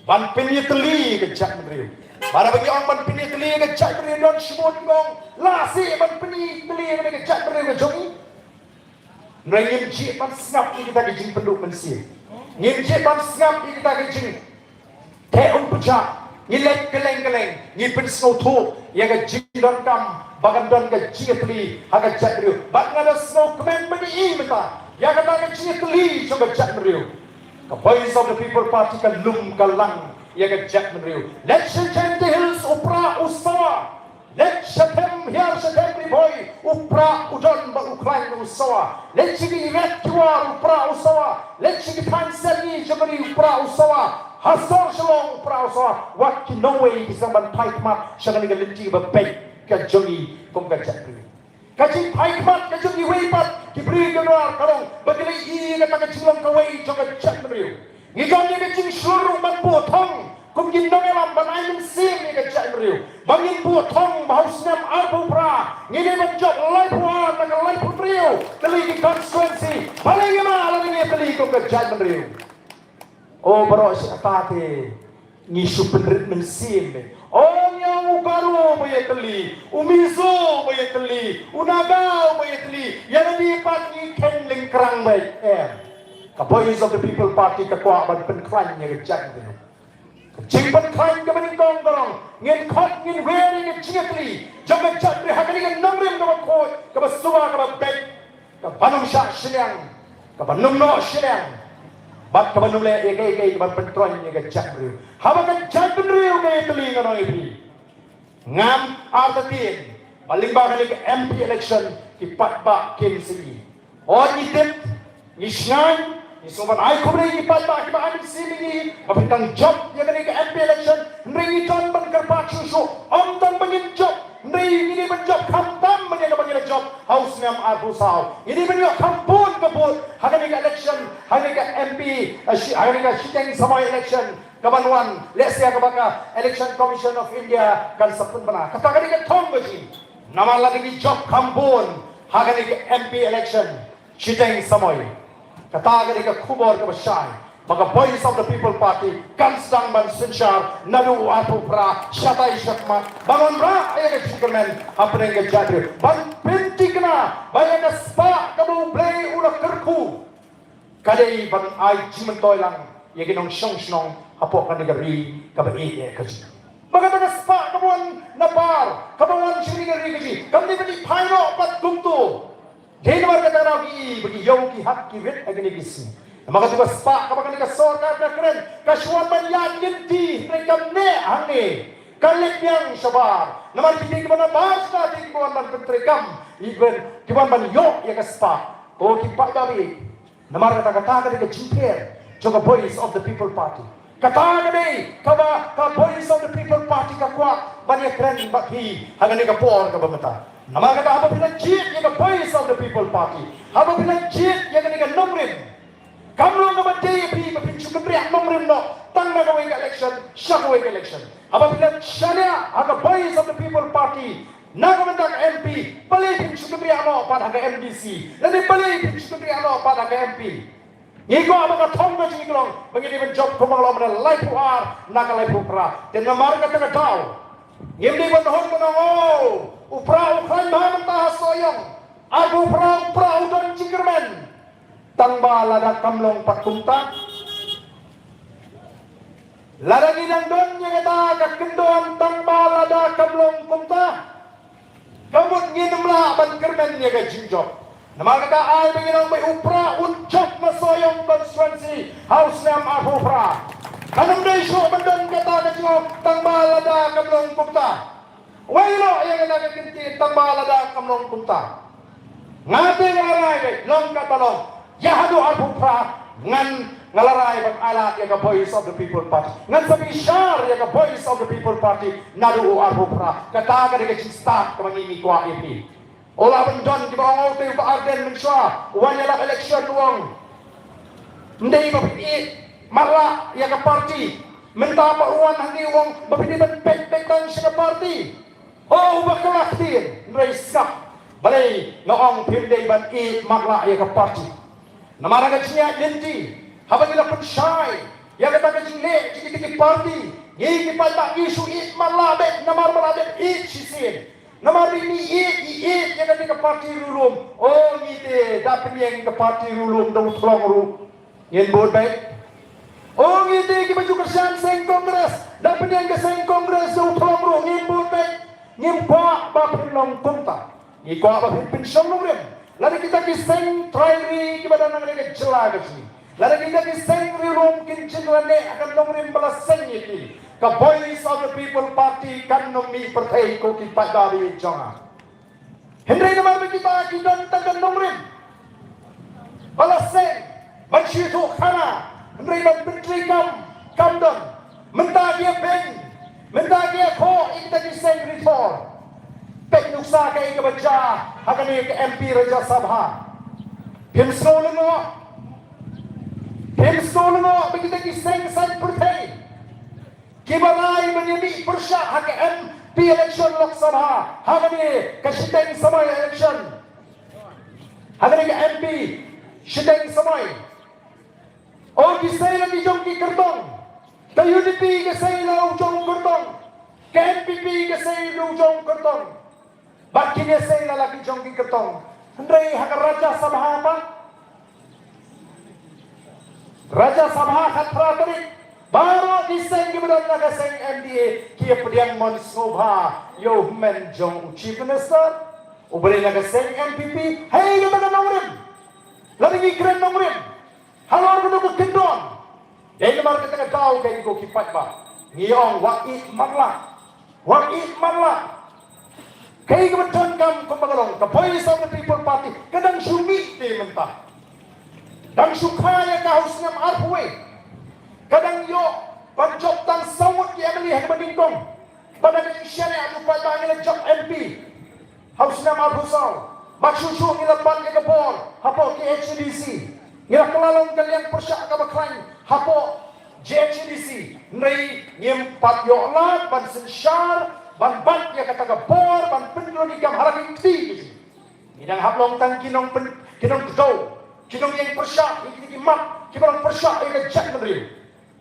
Ban pynïatylli ïa ka jaitbynriew. Bad haba ngi ong ban pynïatylli ïa ka jaitbynriew, don shibun ki ong, lah seh ban pynïatylli ïa ka jaitbynriew ka jong ngi. Hynrei ngim jied ban sngap ïa kita ki jingpynduh mynsiem. Ngim jied ban sngap ïa kita ki jing Te um pynjah, ngi leit kylleng kylleng, ngi pynsngewthuh ïa ka jingdonkam ba kan don ka jingïatylli ha ka jaitbynriew. Bad nga da sngewkmen ba ngi i mynta ïa kata ka jingïatylli jong ka jaitbynriew. Ka Voice of the People Party ka lum ka lang ïa ka jaitbynriew. Leit sha Jaintia Hills, u Prah u Sawa. Leit sha Them Hiar, sha Them Ri Bhoi, u Prah u don bad u khlaiñ u sawa. Leit sha ki Red Kiwar, u Prah u sawa. Leit sha ki thaiñ Syrngi jong ka ri, u Prah u sawa. Ha sor Shillong, u Prah u sawa. Wat ki nongwei ki sdang ban phai khmat sha kane ka lynti ba beit ka jong ngi kum ka jaitbynriew. Ka jingphai khmat ka jong kiwei pat ki briew ki nongrwai ka long ba ki la ïohi ïa kata ka jinglong kawei jong ka jaitbynriew. Ngi don ïa ka jingshlur ruh ban buh thong kum ki nongïalam ban ai mynsiem ïa ka jaitbynriew. Ba ngin buh thong ba ha u snem arphew phra ngin ïa ban jop laiphew ar na ka laiphew hynriew tylli ki constituency. Balei ngi ma la ngi ïa tylli kum ka jaitbynriew? O baroh shi katta te ngi shu pynrit mynsiem. O ngi ong u Garo ba ïa tylli, u Mizo ba ïa tylli, u Naga ba ïa tylli, ïa lade pat ngi kheiñ lyngkrang beit em. Ka Voice of the People Party ka kwah ban pynkhlaiñ ïa ka jaitbynriew. Ka jingpynkhlaiñ kaba nyngkong ka long ngin khot ngin wer ïa ka jingïatylli jong ka jaitbynriew ha kane ka nongrim kaba khuid, kaba suba, kaba beit, kaba nym shah shiliang, kaba nym noh shiliang, bad kaba nym leh ïa kaei kaei kaba pyntroiñ ïa ka jaitbynriew. Haba ka jaitbynriew ka ïatylli, nga ong ïa phi, ngam artatien ba lyngba kane ka M P election ki paidbah kin sa ïohi. Hooid ngi tip, ngi shngaiñ, ngi sngewbha ban ai khublei ïa ki paidbah kiba ai mynsiem ïa ngi ba phin dang jop ïa kane ka M P election. Hynrei ngi don ban kyrpad shuh shuh, ym tang ba ngin jop, hynrei ngi dei ban jop khamtam ban ïa kaba ngi la jop ha u snem arphew saw. Ngi dei ban ïoh kham bun ka vote ha kane ka election, ha kane ka M P, eh, shi- ha kane ka shiteng samoi election ka ban wan, lehse ha kaba ka Election Commission of India kan sa pynbna. Kata ka dei ka thong ka jong ngi. Namar lada ngi jop kham bun ha kane ka M P election shiteng samoi, kata ka dei ka khubor kaba shai ba ka Voice of the People Party kan sdang ban synshar naduh u arphew phra shatai shakhmat ban wanrah ïa ka jingkyrmen hapdeng ka jaitbynriew, ban pynthikna ba ïa ka spah kaba U Blei u la kyrkhu ka dei ban ai jingmyntoi lang ïa ki nongshong shnong hapoh kane ka ri kaba ïeit ka jong ngi. Ba kata ka spah kaba wan na par, kaba wan sha kane ka ri ka jong ngi, kam dei ban ïa phai noh pat kumto. Dei namar kata ka daw ki, ba ki ïoh ki hak ki rit ha kine ki sngi. Namar kata ka spah kaba kane ka sorkar ka kren, ka shu wan ban ïaid lynti, hynrei kam neh hangne. Ka leit biang shabar. Namar ki dei kiba na bar sha, dei kiba wan ban pyntreikam, ki wan, ki wan ban ïoh ïa ka spah. Ko ki paidbah, namar kata, kata ka dei ka jingpher jong ka Voice of the People Party. Kata ka dei kaba ka Voice of the People Party ka kwah ban ïakren bad phi ha kane ka por kaba mynta. Namar kata, haba phi la jied ïa ka Voice of the People Party, haba phi la jied ïa kane ka nongrim, kam long kaba dei ïa phi ba phin shu kynriah nongrim noh tang na kawei ka election sha kawei ka election. Haba phi la shaniah ha ka Voice of the People Party na ka bynta ka M P, balei phin shu kynriah noh pat ha ka M D C, lane balei phin shu kynriah noh pat ha ka M P? Ngi kwah ba ka thong ka jong ngi ka long ba ngi dei ban jop kumba ka long mynta, laiphew ar na ka laiphew phra. Te namar kata ka daw ngim dei ban hun ban ong, "Oh, u Prah u khlaiñ bha mynta ha Sohiong, arphew phra u Prah u don jingkyrmen." Tang ba lada kam long pat kumta, lada ngi dang don ïa kata ka kyndon, tang ba lada kam long kumta, ka mut ngin ym lah ban kyrmen ïa ka jingjop. Namar kata, ai ba ngin ong ba u Prah un jop na Sohiong constituency ha u snem arphew phra. Kan ym dei shuh ban don kata ka jingong tang ba lada kam long kumta. Wei ïoh ïa kata ka kyntien tang ba lada kam long kumta. Nga te nga la rai beit, long kaba long, ïa haduh arphew phra ngan, nga la rai ban ailad ïa ka Voice of the People Party. Ngan sa bishar ïa ka Voice of the People Party naduh u arphew phra. Kata ka dei ka jingstad kaba ngi, ngi kwah ïa phi. U lah ban don kiba ong, "Oh, te u Bah Ardent mynshuwa u wan ïalap election u ong ym dei ba phin ïeit matlah ïa ka party. Mynta pat u wan hangne u ong ba phin dei ban peit beit tang sha ka party." Oh, uba kylla ktien, hynrei sngap balei nga ong phim dei ban ïeit matlah ïa ka party. Namar ha ka jingïaid lynti, haba ngi la pynshai ïa kata ka jingleh jong kita ki party, ngi ki paidbah ngi shu ïeit matlah beit, namar matlah beit ïeit shisien. Namar ba ngi ïeit, ngi ïeit ïa kata ka party riewlum. Oh, ngi te da pynïeng ka party riewlum da u thlong ruh, ngin bud beit. Oh, ngi te kiba ju kyrshan seng Congress, da pynïeng ka seng Congress da u thlong ruh, ngin bud beit. Ngim kwah ba phin long kumta. Ngi kwah ba phin pynshong nongrim. Lada kita ki seng trai ri kiba don hangne ha ka jylla ka jong ngi, lada kita ki seng riewlum kin jin la neh ha ka nongrim ba la seng ïa ki, ka Voice of the People Party kan ym mih pyrthei, ko ki paidbah jong nga. Hynrei namar ba kita ki don tang ka nongrim ba la seng ban shu ïathuh khana, hynrei ban pyntreikam kam don. Mynta ki ïa beiñ, mynta ki ïa khoh ïa kita ki seng ri thor. Peit nuksa kaei kaba jia ha kane ka M P Rajya Sabha. Phim sngew lyngngoh, phim sngew lyngngoh ba kita ki seng saiñ pyrthei kiba rai ban ïa mih pyrshah ha ka M P election Lok Sabha ha kane ka shiteng samoi election, ha kane ka M P shiteng samoi. Oh, ki sei la ki jong ki kyrtong. Ka U D P ka sei la u jong kyrtong. Ka N P P ka sei la u jong kyrtong. Bad kine sei la la ki jong ki kyrtong. Hynrei ha ka Rajya Sabha pat, Rajya Sabha khatphra tarik, baroh ki seng kiba don na ka seng M D A ki ïa pdiang mon sngewbha ïa u hynmen jong u Chief Minister uba dei na ka seng N P P. Hei, ïa kata ka nongrim, lada ngi kren nongrim halor kano ka kyndon, dei namar kata ka daw, ko ki paidbah, ngi ong wat ïeit matlah. Wat ïeit matlah. Kaei kaba donkam kumba ka long, ka Voice of the People Party ka dang shu mih te mynta. Dang shu kha ïa ka ha u snem arphew wei. Ka dang ïoh ban jop tang saw ngut ki M L A ha kaba nyngkong. Bad ha ka jingshaniah, ha u paidbah, ngi la jop M P ha u snem arphew saw. Bad shuh shuh ngi la bat ïa ka bor hapoh K H A D C. Ngi la kylla long ka liang pyrshah kaba khlaiñ hapoh J H A D C. Hynrei ngim pat ïoh lad ban synshar, ban bat ïa kata ka bor, ban pynlong ïa ka ha la ki kti. Ngi dang hap long tang ki nongpyn, ki nongkdew, ki nongïeng pyrshah, ki, ki, ki mat, kiba long pyrshah ïa ka jaitbynriew.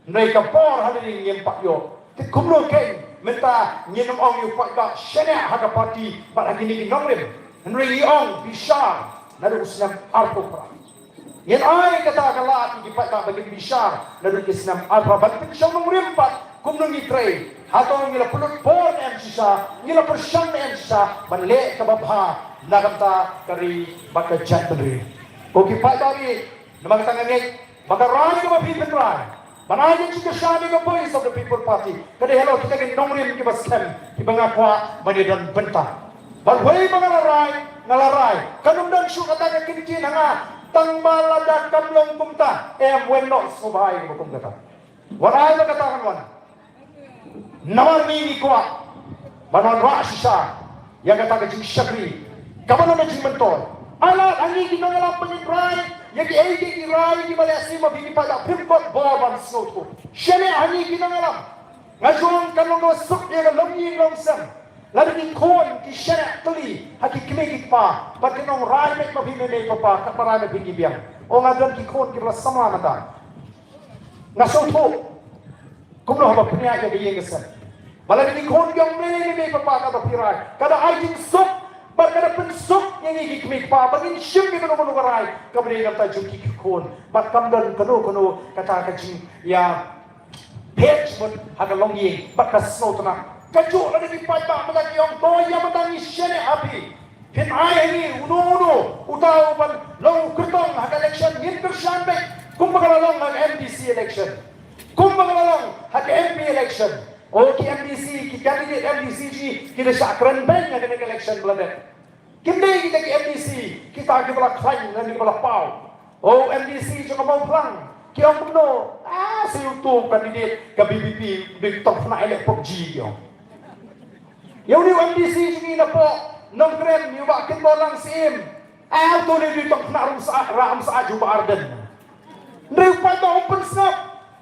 Hynrei ka bor hangne ngim pat ïoh. Te kumno kein mynta ngin ym ong ïa u paidbah shaniah ha ka party bad ha kine ki nongrim. Hynrei ngi ong bishar naduh u snem arphew phra. Ngin ai kata ka lad ïa ki paidbah ba kin bishar naduh ki snem arphew phra ban pynshong nongrim pat kumno ngi trei. Hato ngi la pynlut bor ne em shisha, ngi la pyrshang ne em shisha ban leh kaba bha na ka bynta ka ri bad ka jaitbynriew. Ko ki paidbah, namar kata nga ngeit ba ka rai kaba phi pynrai ban ai ka jingkyrshan ïa ka Voice of the People Party ka dei halor kita ki nongrim kiba skhem, kiba nga kwah ban ïadon bynta. Bad wei ba nga la rai, nga la rai, kan ym don shuh kata ka kyntien ha nga tang ba lada kam long kumta, em, wen noh sngewbha ïa kaba kum kata. Wat ai ba kata kan wan. Namar ngi ngi kwah ban wanrah shisha ïa kata ka jingshakri kaba long ka jingmyntoi. Ai lad ha ngi ki nongïalam ba ngin rai ïa kiei kiei ki rai kiba lehse ma phi ki paidbah phim kot bor ban sngewthuh. Shaniah ha ngi ki nongïalam. Nga ju ong kan long kaba suk ïa ka longïing longsem lada ki khun ki shaniah tylli ha ki kmie ki kpa bad ki nongrai beit ma phi mei mei papa, katba rai ma phi ki biang. O, nga don ki khun kiba la samla mynta. Nga sngewthuh kumno haba pynïaid ïa ka ïing ka sem. Ba lada ki khun ki ong mei mei papa, ka da phi rai, ka da ai jingsuk bad ka da pynsuk ïa ngi ki kmie kpa ba ngin shim ïa kano kano ka rai kaba dei na bynta jong ki khun. Bad kam don kano kano kata ka jingïapher jingmut ha ka longïing bad ka sngewtynnat. Kajuh lada ki paidbah mynta ki ong, to ïa mynta ngi shaniah ha phi. Phin ai ha ngi uno uno uta uban long u kyrtong ha ka election, ngin kyrshan beit kumba ka la long ha ka M D C election, kumba ka la long ha ka M P election. O, ki M D C, ki candidate M D C jong ngi ki da shah kren beiñ ha kane ka election ba la dep. Kim dei kita ki M D C kita kiba la khlaiñ lane kiba la paw. O, M D C jong ka Mawphlang ki ong kumno? Ah, sa ïa uto u candidate ka V P P u dei u tong khynnah elek PUBG, ki ong. Ïa une u M D C jong ngi napoh Nongkrem, ïa u Bah Kynborlang Syiem, ah, uto u dei u tong khynnah rymsha, rah rymsha jong u Bah Ardent. Hynrei u paidbah um pynsngap.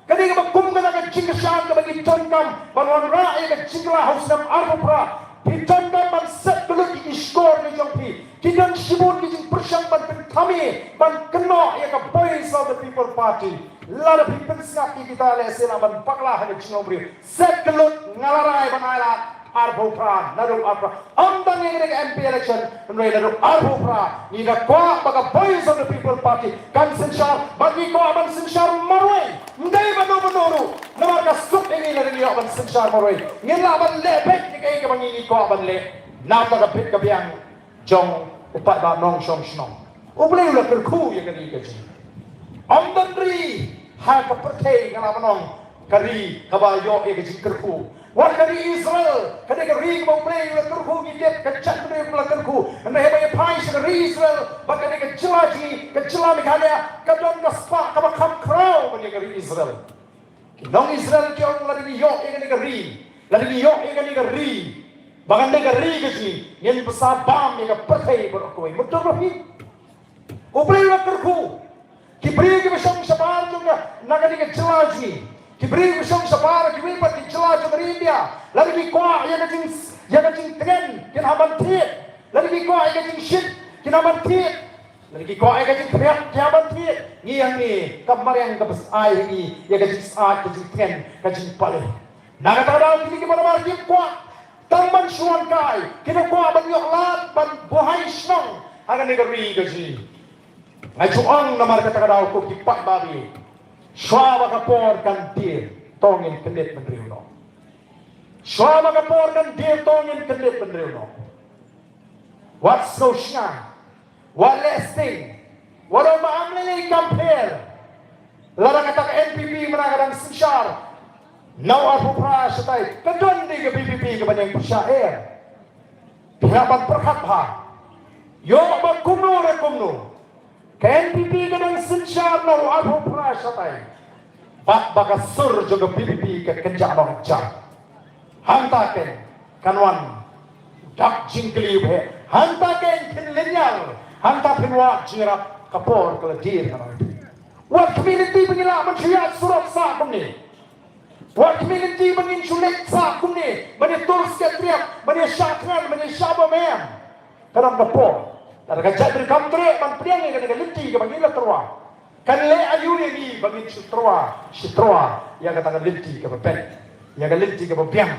Ka dei kaba kum kata ka jingkyrshan kaba ngi donkam ban wanrah ïa ka jingkylla ha u snem arphew phra. Phi donkam ban set kyllut ïa ki shkor ki jong phi. Ki don shibun ki jingpyrshang ban pynthame, ban kynnoh ïa ka Voice of the People Party. Lada phi pynsngap ïa kita, lehse lah ban bakla ha ka jinglong briew. Set kyllut, nga la rai ban ai lad arphew phra, naduh arphew phra. Ym tang ïa kane ka M P election, hynrei naduh arphew phra ngi da kwah ba ka Voice of the People Party kan synshar, bad ngi kwah ban synshar marwei. Ym dei ba no ba no ruh, namar ka suk ïa ngi lada ngi ïoh ban synshar marwei. Ngin lah ban leh beit ïa kaei kaba ngi ngi kwah ban leh na ka bynta ka bit ka biang jong u paidbah nongshong shnong. U Blei u la kyrkhu ïa ka ri ka jong ngi. Ym don ri ha ka pyrthei, nga lah ban ong, ka ri kaba ïoh ïa ka jingkyrkhu. Wat ka ri Israel, ka dei ka ri kaba U Blei u la kyrkhu, ngi tip ka jaitbynriew ka la kyrkhu. Hynrei haba ïa phai sha ka ri Israel bad ka dei ka jylla jong ngi, ka jylla Meghalaya, ka don ka spah kaba kham khraw ban ïa ka ri Israel. Ki nong Israel ki ong, lada ngi ïoh ïa kane ka ri, lada ngi ïoh ïa kane ka ri, ba kan dei ka ri ka jong ngi, ngin bsa bam ïa ka pyrthei baroh kawei. Mutdur ba phi. U Blei u la kyrkhu. Ki briew kiba shong shabar jong ka, na kane ka jylla jong ngi, ki briew kiba shong shabar kiwei pat ki jylla jong ka ri India, lada ki kwah ïa ka jing, ïa ka jingtngen, kin hap ban thied. Lada ki kwah ïa ka jingshit, kin hap ban thied. Lada ki kwah ïa ka jingkhriat, ki hap ban thied. Ngi hangne ka mariang kaba ai ha ngi ïa ka jingsyaid, ka jingtngen, ka jingpale. Na kata ka daw kine kiba namar kim kwah tang ban shu wan kai, ki da kwah ban ïoh lad ban buhai shnong ha kane ka ri ka jong ngi. Nga ju ong namar kata ka daw, ko ki paidbah, shuwa ba ka por kan dier, to ngin kyndit bynriew noh. Shuwa ba ka por kan dier, to ngin kyndit bynriew noh. Wat sngewsynei, wat leh sting, wat ong ba ym lei lei, kam pher. Lada kata ka N P P mynta ka dang synshar na u arphew phra shatai, ka don dei ka V P P kaba ïeng pyrshah, eh. Phi hap ban pyrkhat bha. Ïoh ba kumno re kumno, ka N P P ka dang synshar na u arphew phra shatai, bad ba ka sur jong ka V P P ka kynjah noh kynjah. Hangta kein kan wan u dak jingkylli uba heh, Hangta kein phin lynñiar, hangta phin wad jingïarap, ka por ka la dier, ka la dier. Wat khmih lynti ba ngi lah ban shu ïaid surok sah kumne. Wat khmih lynti ba ngin shu leit sah kumne, ban ïatur skep triap, ban ïashah thngan, ban ïashah bymman. Ka don ka por. Lada ka jaitbynriew kam treh ban pdiang ïa kane ka lynti kaba ngi la tyrwa, kan leh aïu ïa ngi ba ngin shu tyrwa, shu tyrwa ïa kata ka lynti kaba beit, ïa ka lynti kaba biang,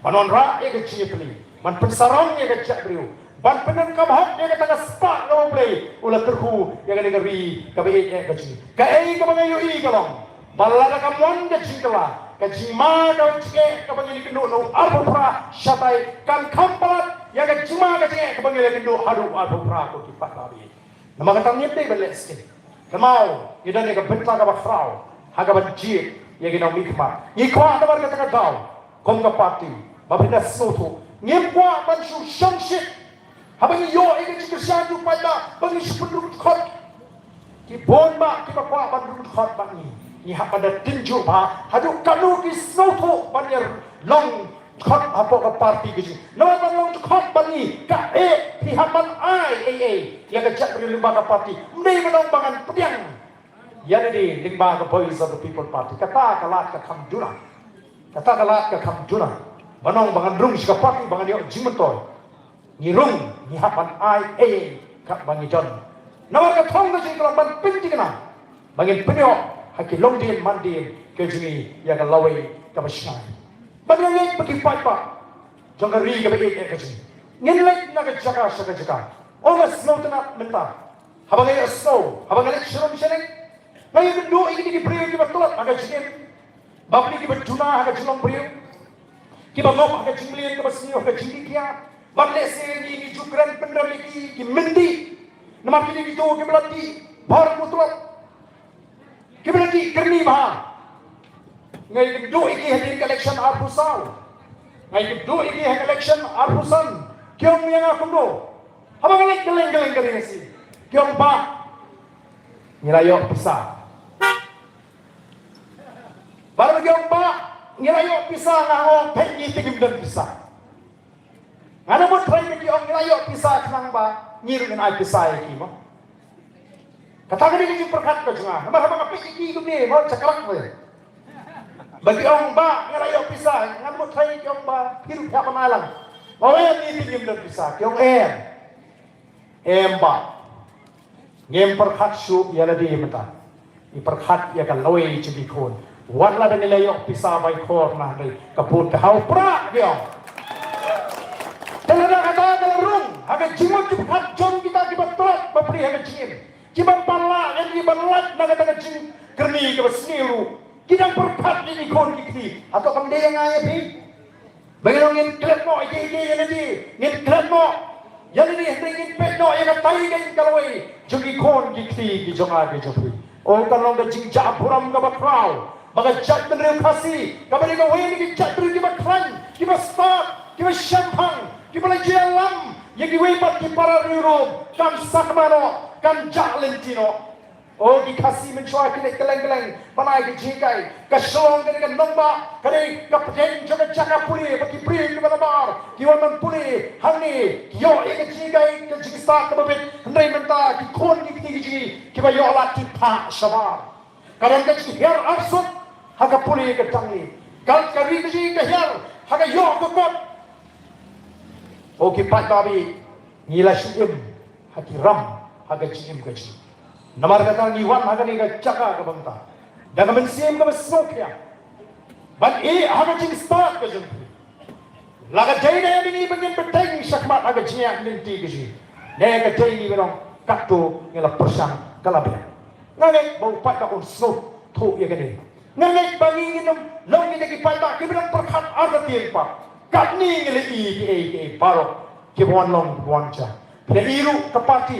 ban wanrah ïa ka jingïapyni, ban pynsarong ïa ka jaitbynriew, ban pyndonkam hok ïa kata ka spah kaba U Blei u la kyrkhu ïa kane ka ri kaba ïeit eh ka jong ngi. Kaei kaba nga ïohi ka long ba lada kam wan ka jingkylla, ka jingma ka jingeh kaba ngi la ïakynduh na u arphew phra shatai kan kham palat ïa ka jingma ka jingeh kaba ngi la ïakynduh haduh u arphew phra, ko ki paidbah ba ïeit. Namar kata ngim dei ban leh skhem. Kynmaw, ngi don ïa ka bynta kaba khraw ha kaban jied ïa ki nongmihkhmat. Ngi kwah namar kata ka daw kum ka party ba phin da sngewthuh. Ngim kwah ban shu shongshit haba ngi ïoh ïa ka jingkyrshan jong u paidbah ba ngi shu pynrung dkhot. Ki bun bah kiba kwah ban rung dkhot bad ngi. Ngi hap ban da tynjuh bha haduh katno ki sngewthuh ban ïa long dkhot hapoh ka party ka jong ngi. Namar ban long dkhot bad ngi, kaei phi hap ban ai ei ei ïa ka jaitbynriew lyngba ka party. Ym dei ban long ba ngan pdiang ïa lade lyngba ka Voice of the People Party. Kata ka lad ka kham duna. Kata ka lad ka kham duna. Ban long ba ngan rung sha ka party ba ngan ïoh jingmyntoi. Ngi rung, ngi hap ban ai ei ei katba ngi don. Namar ka thong ka jong ngi ka long ban pynthikna ba ngin pynïoh ha ki longdien mandien ka jong ngi ïa ka lawei kaba shai. Ban ïa ngeit ba ki paidbah jong ka ri kaba ïeit eh ka jong ngi, ngin leit na ka jaka sha ka jaka. Ong, nga sngewtynnat mynta haba nga ïohsngew, haba nga leit sharum shaleit, nga ïakynduh ïa kine ki briew kiba tlot ha ka jingim, bapli kiba duna ha ka jinglong briew, kiba ngop ha ka jingmlien kaba sniew ha ka jingkitkhlieh. Bad lehse ngi, ngi ju kren pynrem ïa ki, ki myndi. Namar kine kito kiba la dih bor mutlop, kiba la dih kyrni bha. Nga ïakynduh ïa ki hadien ka election arphew saw. Nga ïakynduh ïa ki ha ka election arphew san. Ki ong ïa nga kumno? Haba nga leit kylleng kylleng ka ri Khasi, ki ong, "Bah, ngi la ïoh pisa." Baroh ki ong, "Bah, ngi la ïoh pisa." Nga ong, "Peit ngi te ngim don pisa." Nga da mut trai ba ki ong ngi la ïoh pisa khnang ba ngi ruh ngin ai pisa ïa ki mo. Kata ka dei ka jingpyrkhat ka jong nga. Namar haba nga peit ïa ki kumne mo, shakrak mo. Ba ki ong, "Bah, ngi la ïoh pisa." Nga da mut trai ba ki ong, "Bah, phi ruh phi hap ban ai lang." Nga ong, "Em, ngi te ngim don pisa." Ki ong, "Em." Em bah. Ngim pyrkhat shuh ïa lade mynta. Ngi pyrkhat ïa ka lawei jong ki khun. Wat lada ngi la ïoh pisa bai khor na hynrei ka pud ka ha u prah, ki ong. Te lada kata ka la rung ha ka jingmut jingpyrkhat jong kita kiba tlot bapli ha ka jingim, kiba pan lah ïa ki ban lait na kata ka jingkyrni kaba sniew ruh, ki dang pyrkhat ïa ki khun ki kti. Hato kam dei ïa nga ïa phi? Ba ngin ong ngin klet noh ïa ki, ïa ki, ïa lade, ngin klet noh ïa lade, hynrei ngin peit noh ïa katai ka lawei jong ki khun ki kti ki jong nga ki jong phi. Oh, kan long ka jingjah burom kaba khraw ba ka jaitbynriew Khasi, kaba dei kawei na ki jaitbynriew kiba khlaiñ, kiba stad, kiba shemphang, kiba la ïalam ïa kiwei pat ki para riewrum, kan sakma noh, kan jah lynti noh. Oh, ki Khasi mynshuwa ki leit kylleng kylleng ban ai ka jinghikai. Ka Shillong ka dei ka nongbah, ka dei ka pdeng jong ka jaka pule ba ki briew kiba nabar ki wan ban pule hangne, ki ïoh ïa ka jinghikai, ka jingstad kaba bit. Hynrei mynta ki khun ki kti ki jong ngi kiba ïoh lad ki phah shabar. Ka don ka jinghiar arsut ha ka pule ka dang ne. Ka, ka ri ka jong ngi ka hiar ha ka ïoh ka kot. Oh, ki paidbah, ngi la shu im ha ki ram ha ka jingim ka jong ngi. Namar kata ngi wan ha kane ka jaka kaba mynta da ka mynsiem kaba sngewkhia ban ïeh ha ka jingstad ka jong ngi. La ka dei ne em ïa ngi ba ngin bteng shakhmat ha ka jingïaid lynti ka jong ngi, ne ka dei ngi ba long katto ngi la pyrshang ka la biang. Nga ngeit ba u paidbah un sngewthuh ïa kane. Nga ngeit ba ngi ngin ym long ngi da ki paidbah kiba dang pyrkhat artatien pat. Katne ngi la ïohi kiei kiei baroh kiba wan long kiba wan jia. Phi la ïohi ruh ka party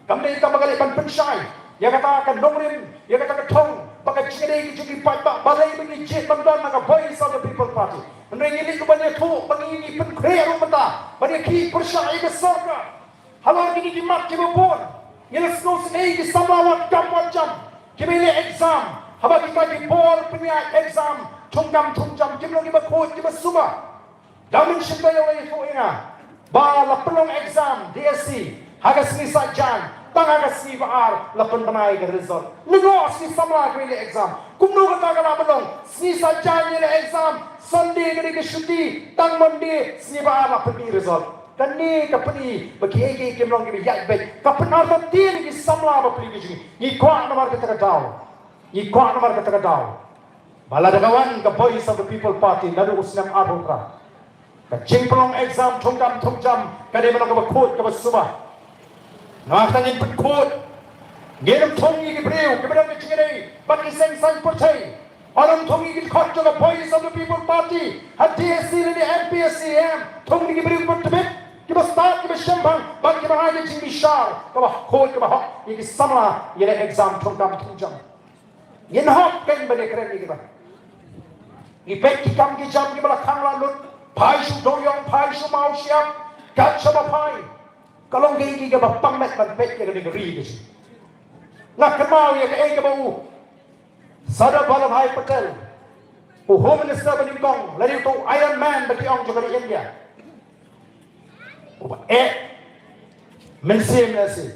kam dei tang ba ka leit ban pynshai ïa kata ka nongrim, ïa kata ka thong, ba ka jingïadei ka jong ki paidbah balei ba ngi jied ban don na ka Voice of the People Party. Hynrei ngi leit ruh ban ïathuh ba ngi, ngi pynkhreh ruh mynta ban ïakhih pyrshah ïa ka sorkar. Halor kine ki mat kiba bun ngi la sngewsynei ki samla wad kam wad jam kiba ïaleh exam. Haba kita ki bor pynïaid exam thung kam thung jam, kim long kiba khuid kiba suba. Da mynshym da ïoh ïathuh ïa nga. Ba la pynlong exam D S C ha ka sngi Saitjaiñ, tang ha ka sngi ba ar la pynbna ïa ka result. Lyngngoh sngi samla kiba ïaleh exam. Kumno kata ka la pynlong? Sngi Saitjaiñ ïaleh exam, Sunday ka dei ka shuti, tang Monday sngi ba ar la pynmih result. Kane ka pyni ba kiei kiei kim long kiba ïaid beit. Ka pynartatien ïa ki samla bapli ka jong ngi. Ngi kwah namar kata ka daw. Ngi kwah namar kata ka daw ba lada ka wan ka Voice of the People Party naduh u snem arphew phra, ka jingpynlong exam thungkam thungjam ka dei ban long kaba khuid kaba suba. Namar kata ngin pynkhuid. Ngin ym thung ïa ki briew kiba don ka jingïadei bad ki seng saiñ pyrthei. Ym thung ïa ki khot jong ka Voice of the People Party ha D S C lane M P S C M. Thung ïa ki briew kiba tbit, kiba stad, kiba shemphang bad kiba ai ka jingbishar kaba khuid kaba hok ïa ki samla ïaleh exam thungkam thungjam. Ngin hap kein ban ïakren ïa kiba. Ngi peit ki kam ki jam kiba la khang la lut, phai shu dewïong, phai shu maw shyiap, kat shaba phai. Ka long kaei kaei kaba pang met ban peit ïa kane ka ri ka jong ngi. Nga kynmaw ïa kaei kaba u Sardar Vallabhbhai Patel, u Home Minister ba nyngkong, lane uto u Iron Man ba ki ong jong ka ri India. Uba eh mynsiem lehse.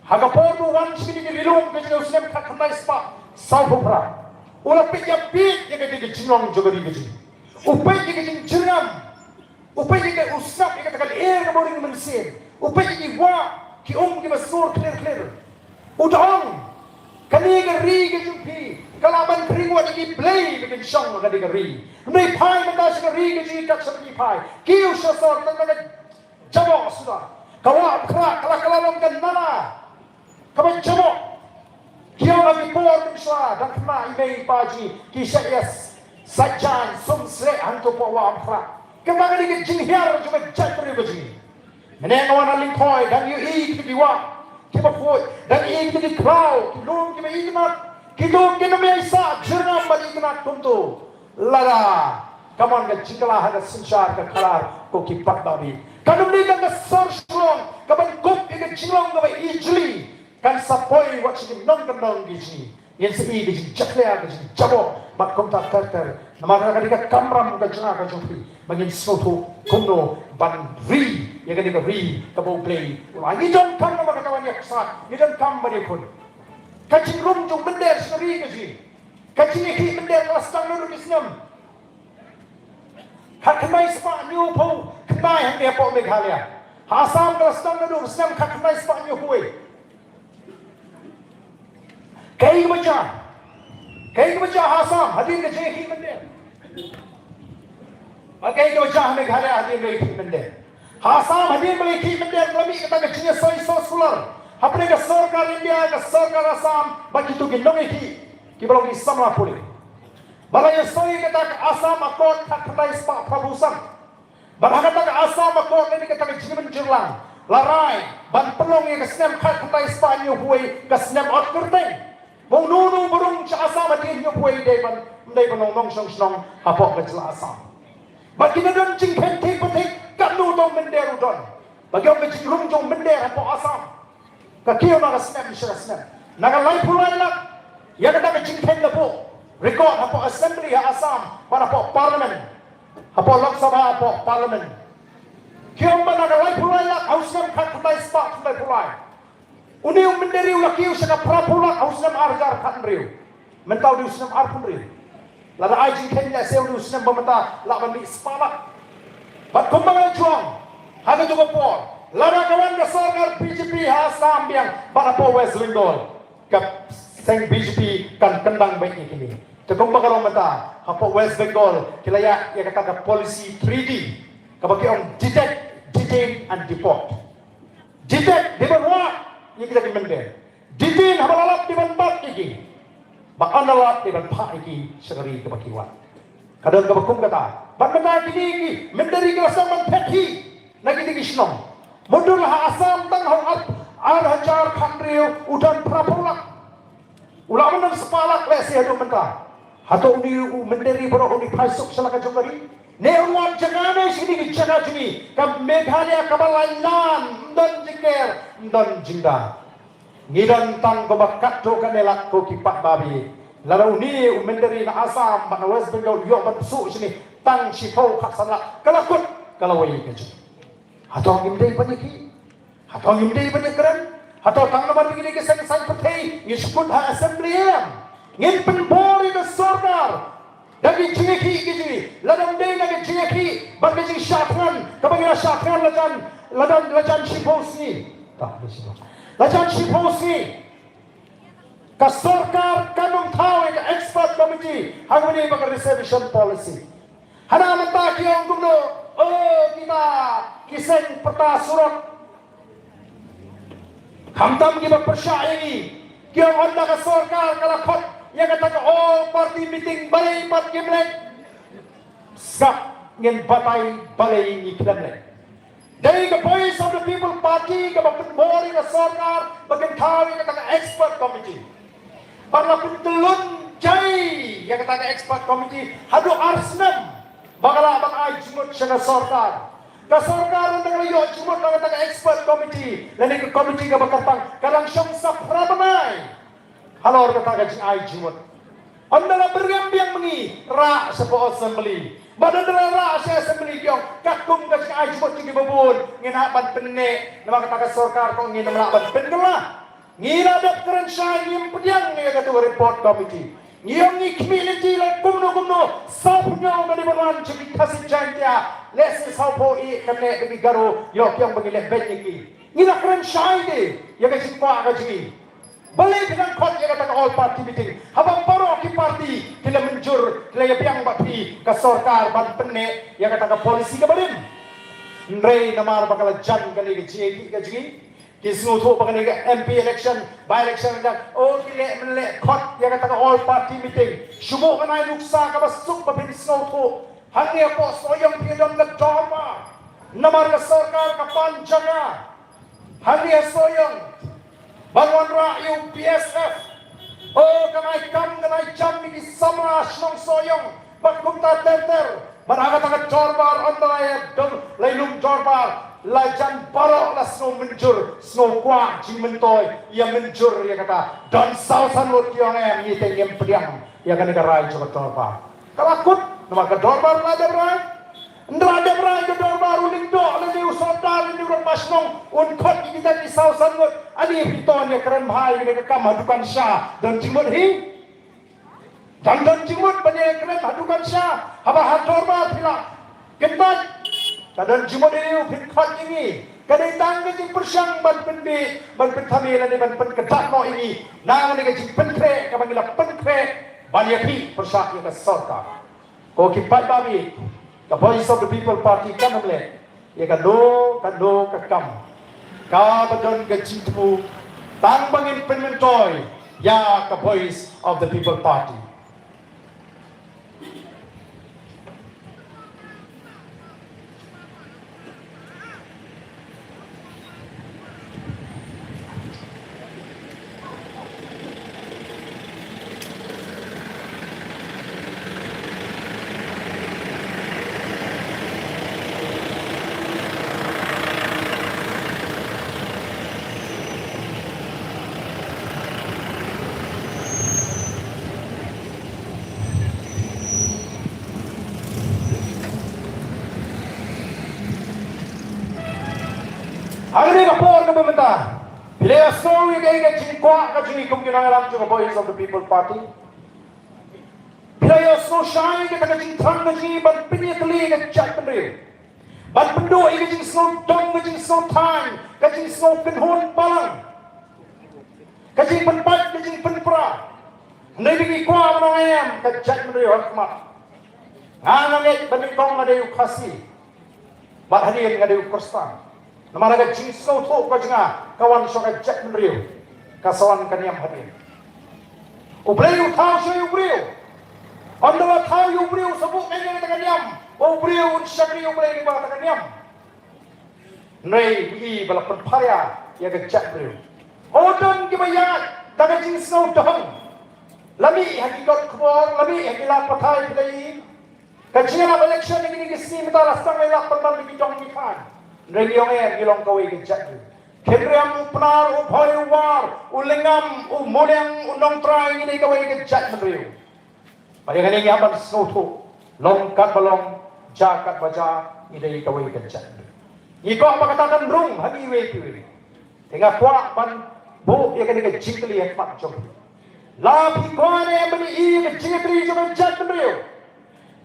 Ha ka por ba u wan sha kane ka ri lum ka jong ngi ha u snem khatkhyndai spah sawphew phra, u la peit ïa peit ïa ka jinglong jong ka ri ka jong ngi. U peit ïa ka jingjyrngam. U peit ïa ka, u sngap ïa kata ka lyer kaba ring mynsiem. U peit ïa ki wah ki um kiba sur khlir khlir. U da ong, kane ka ri ka jong phi ka lah ban khring wat ïa ki blei ba kin shong ha kane ka ri. Hynrei phai mynta sha ka ri ka jong ngi kat shaba ngi phai, kiew sha sor tang ka jaboh suda. Ka Wah Umkhrah ka la, ka la long ka nala kaba jaboh. Ki ong ha ki por mynshuwa dang khynnah i mei i pa jong ngi ki shah ïa saitjaiñ sum sreh hangto hapoh Wah Umkhrah. Kata ka dei ka jinghiar jong ka jaitbynriew ka jong ngi. Mynne nga wan ha Lyngkhoi dang ïohi ïa ki wah kiba khuid, dang ïohi ïa ki khlaw, ki lum kiba itynnad, ki lum ki nym ïai sah jyrngam bad itynnad kumto. Lada ka mon ka jingkylla ha ka synshar ka khadar ko ki paidbah, kan ym dei tang ka sor Shillong kaban kup ïa ka jinglong kaba ijli, kan sa poi wat sha ki nongkyndong ki jong ngi. Ngin sa ïohi ka jingjakhlia, ka jingjaboh bad kumta ter ter. Namar kata ka dei ka kamram ka jong nga ka jong phi ba ngin sngewthuh kumno ban ri ïa kane ka ri kaba U Blei u la. Ngi donkam namar kata ban ïa ksat, ngi donkam ban ïakhun. Ka jingrung jong mynder sha ka ri ka jong ngi. Ka jingïakhih mynder ka la sdang naduh ki snem khatkhyndai spah hynñiewphew khyndai hangne hapoh Meghalaya. Ha Assam ka la sdang naduh ki snem khatkhyndai spah hynñiewphew wei. Kaei kaba jia? Kaei kaba jia ha Assam hadien ka jingïakhih mynder? Bad kaei kaba jia ha Meghalaya hadien ka jingïakhih mynder? Ha Assam hadien ba la ïakhih mynder ka la mih kata ka jingïasoi soskular hapdeng ka sorkar India, ka sorkar Assam bad kito ki nongïakhih kiba long ki samla pule. Ba la ïasoi kata ka Assam Accord khatkhyndai spah phraphew san. Bad ha kata ka Assam Accord lane kata ka jingmynjur lang la rai ban pynlong ïa ka snem khatkhyndai spah hynñiewphew wei ka snem ot kyrteng. Ba uno uno ba rung sha Assam hadien hynñiewphew wei dei ban, ym dei ban long nongshong shnong hapoh ka jylla Assam. Bad ki la don jingkheiñ thik ba thik katno uto u mynder u don. Ba ki ong ka jingrung jong u mynder hapoh Assam ka kiew na ka snem sha ka snem. Na ka laiphew lai lak ïa kata ka jingkheiñ la buh record hapoh Assembly ha Assam bad hapoh Parliament, hapoh Lok Sabha, hapoh Parliament. Ki ong ba na ka laiphew lai lak ha u snem khatkhyndai spah khyndaiphew lai, une u mynder ri u la kiew sha ka phraphew lak ha u snem ar hajar khathynriew. Mynta u dei u snem arphew hynriew. Lada ai jingkheiñ lehse u dei u snem ba mynta lah ban mih spah lak. Bad kumba nga la ju ong ha kajuh ka por, lada ka wan ka sorkar B J P ha Assam biang bad hapoh West Bengal, ka seng B J P kan kyndang beit ïa kine. Te kumba ka long mynta hapoh West Bengal ki la ïaid ïa kata ka policy three D kaba ki ong detect, detain and deport. Detect dei ban wad ïa kita ki mynder. Detain haba la lap dei ban bat ïa ki. Bad ynda la lap dei ban phah ïa ki sha ka ri kaba ki wan. Ka don kaba kum kata. Bad mynta kine ki mynder ri ki la sdang ban phet hi na kine ki shnong. Mutdur ha Assam tang ha u ar, ar hajar khathynriew u don phraphew lak. U lah ban don spah lak lehse haduh mynta. Hato une u mynder ri baroh un phai suk sha la ka jong ka ri? Ne un wan jaka ne sha kine ki jaka jong ngi ka Meghalaya kaba lai nan, ym don jingker, ym don jingda. Ngi don tang kumba katto katne lak ko ki paidbah. Lada une u mynder ri na Assam bad na West Bengal u ïoh ban suk shane tang shiphew khatsan lak, ka la kut ka lawei ka jong. Hato ngim dei ban ïakhih? Hato ngim dei ban ïakren? Hato tang namar ba ngi dei ki seng saiñ pyrthei ngin shu kut ha assembly em? Ngin pynbor ïa ka sorkar da ki jingïakhih ki jong ngi, lada ym dei na ka jingïakhih bad ka jingshah thngan kaba ngi la shah thngan la jan, la jan, la jan shiphew sngi. Ta, la shiphew. La jan shiphew sngi. Ka sorkar kan ym thaw ïa ka expert committee ha kaba ïadei bad ka reservation policy. Hana mynta ki ong kumno, oh, kita ki seng pyrta surok. Khamtam kiba pyrshah ïa ngi, ki ong ynda ka sorkar ka la khot ïa kata ka all party meeting balei pat kim leit. Sngap, ngin batai balei ngi khlem leh. Dei ka Voice of the People Party kaba pynbor ïa ka sorkar ba kin thaw ïa kata ka expert committee. Bad la pyntyllun jai ïa kata ka expert committee haduh ar snem ba ka lah ban ai jingmut sha ka sorkar. Ka sorkar ynda ka la ïoh jingmut na kata ka expert committee lane ka committee kaba kyrpang, ka dang shong sa phra bnai halor kata ka jingai jingmut. Ynda la byrngem biang ma ngi, rah shapoh assembly. Bad ynda la rah sha assembly ki ong katkum ka jingai jingmut jong ngi ba bun ngin hap ban pynneh, namar kata ka sorkar ka ong ngin ym lah ban pynkylla. Ngi la dep kren shai, ngim pdiang ïa katu ka report committee. Ngi ong ngi khmih lynti la kumno kumno, sawphew hynñiew ka dei ban wan jong ki Khasi Jaiñtia, lehse sawphew ïa kane ka dei Garo, ïoh ki ong ba ngi leh beit ïa ki. Ngi la kren shai de ïa ka jingkwah ka jong ngi. Balei phi dang khot ïa kata ka all party meeting haba baroh ki party ki la mynjur, ki la ïabiang bad phi ka sorkar ban pynneh ïa kata ka policy kaba rim? Hynrei namar ba ka la jan kane ka jingïakhih ka jong ngi, ki sngewthuh ba kane ka M P election, by election, oh, ki leh mynleh khot ïa kata ka all party meeting. Shu buh kane ka nuksa kaba suk ba phin sngewthuh. Hangne hapoh Sohiong phi don ka dorbar. Namar ka sorkar ka pan jaka hangne ha Sohiong ban wanrah ïa u B S F. Oh, kan ai kam kan ai jam ïa ki samla shnong Sohiong bad kumta ter ter. Bad ha kata ka dorbar ynda la ïa dong, la ïa lum dorbar, la jan baroh la sngew mynjur, sngew kwah jingmyntoi ïa mynjur ïa kata. Don saw san ngut ki ong em, ngi te ngim pdiang ïa kane ka rai jong ka dorbar. Ka la kut, namar ka dorbar la dep rai. Ynda la dep rai ka dorbar, u lyngdoh lane u sordar lane u rangbah shnong un khot ïa kita ki saw san ngut. Ani phi to ïa kren bha ïa kane ka kam ha dukan sha, don jingmut hi? Dang don jingmut ban ïa kren ha dukan sha, haba ha dorbar phi la kyntait. Ka don jingmut ïa u phin khot ïa ngi. Ka dei tang ka jingpyrshang ban pynbeit, ban pynthame lane ban pynkyntait noh ïa ngi na kane ka jingpynkhreh kaba ngi la pynkhreh ban ïakhih pyrshah ïa ka sorkar. Ko ki paidbah, ka Voice of the People Party kan ym leh ïa kano kano ka kam kaba don ka jingthmu tang ba ngin pynmyntoi ïa ka Voice of the People Party. Ha kane ka por kaba mynta, phi la ïohsngew ïa ka jingkwah ka jong ngi kum ki nongïalam jong ka Voice of the People Party. Phi la ïohsngew shai kata ka jingthrang ka jong ngi ban pynïatylli ïa ka jaitbynriew, ban pynduh ïa ka jingsngewdom, ka jingsngewthaiñ, ka jingsngewkynhun balang, ka jingpynpait, ka jingpynpra. Hynrei ngi kwah ban ong em, ka jaitbynriew ha khmat. Nga, nga ngeit ba nyngkong nga dei u Khasi, bad hadien nga dei u Khristan. Namar ka jingsngewthuh ka jong nga ka wan sha ka jaitbynriew, ka sa wan ka niam hadien. U Blei u thaw sha u briew. Ynda la thaw u briew, sa buh kane kata ka niam ba u briew un shakri u Blei lyngba kata ka niam. Hynrei i ba la pynpharia ïa ka jaitbynriew. O don kiba ïaid da ka jingsngewdom. La mih ha ki kot khubor, la mih ha ki lad pathai, phi i. Ka jingïalap election ha kine ki sngi mynta la sdang, la ïalap pynban da ki dong ki thaiñ. Hynrei ngi ong em, ngi long kawei ka jaitbynriew. Khynriam, u Pnar, u Bhoi, u War, u Lyngngam, u Muliang, u Nongtrai, ngi dei kawei ka jaitbynriew. Bad ïa kane ngi hap ban sngewthuh, long katba long, jia katba jia, ngi dei kawei ka jaitbynriew. Ngi kwah ba kata kan rung ha ngi iwei pa iwei. Te nga kwah ban buh ïa kane ka jingkylli ha khmat jong phi. La phi kwah ne em ban ïohi ïa ka jingïatylli jong ka jaitbynriew?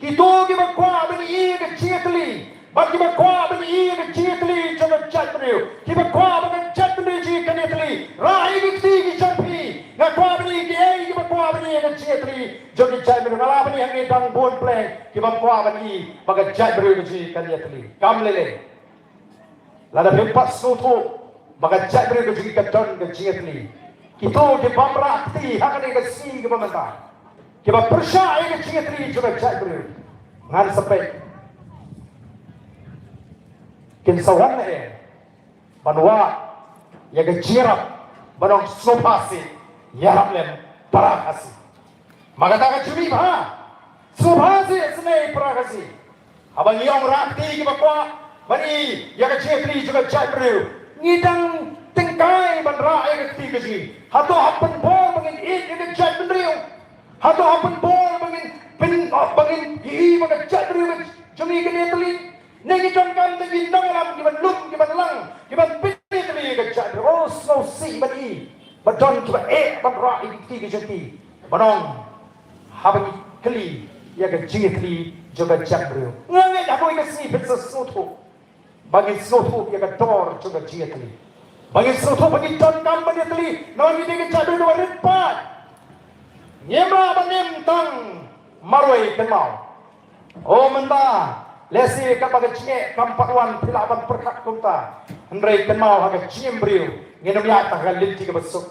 Kito kiba kwah ban ïohi ïa ka jingïatylli, bad kiba kwah ban ïohi ïa ka jingïatylli jong ka jaitbynriew, kiba kwah ba ka jaitbynriew jong ngi kan ïatylli, rah ïa ki kti ki jong phi. Nga kwah ban ïohi kiei kiba kwah ban ïohi ïa ka jingïatylli jong ka jaitbynriew. Nga lah ban ïohi hangne dang bun pleng kiba kwah ban ïohi ba ka jaitbynriew ka jong ngi kan ïatylli. Kam lei lei. Lada phim pat sngewthuh ba ka jaitbynriew ka jong ngi ka don ka jingïatylli, kito ki bym rah kti ha kane ka sngi kaba mynta, kiba pyrshah ïa ka jingïatylli jong ka jaitbynriew, ngan sa peit kin sa wan ne em ban wad ïa ka jingïarap, ban ong sngewbha seh, ïarap lem para Khasi. Ma kata ka jingmih bha, sngewbha seh, isynei para Khasi. Haba ngi ong rah kti kiba kwah ban ïohi ïa ka jingïatylli jong ka jaitbynriew, ngi dang tyngkai ban rah ïa ka kti ka jong ngi. Hato ha pynbor ba ngin ïeit ïa ka jaitbynriew? Hato ha pynbor ba ngin pyn, ba ngin ïohi ba ka jaitbynriew ka jong ngi kan ïatylli? Ne ngi donkam tang ki nongïalam kiban lum, kiban lang, kiban pynïatylli ïa ka jaitbynriew? Oh, sngewsih ban ïohi ba don kiba eh ban rah ïa ki kti ki jong ki, ban ong, haba ngi kylli ïa ka jingïatylli jong ka jaitbynriew. Nga ngeit ha kawei ka sngi phin sa sngewthuh ba ngin sngewthuh ïa ka dor jong ka jingïatylli, ba ngin sngewthuh ba ngi donkam ban ïatylli, namar ngi dei ka jaitbynriew kaba rit paid. Ngim lah ban im tang marwei kynmaw. Oh, mynta lehse katba ka jingeh kam pat wan phi lah ban pyrkhat kumta, hynrei kynmaw, ha ka jingim briew ngin ym ïaid tang ha ka lynti kaba suk.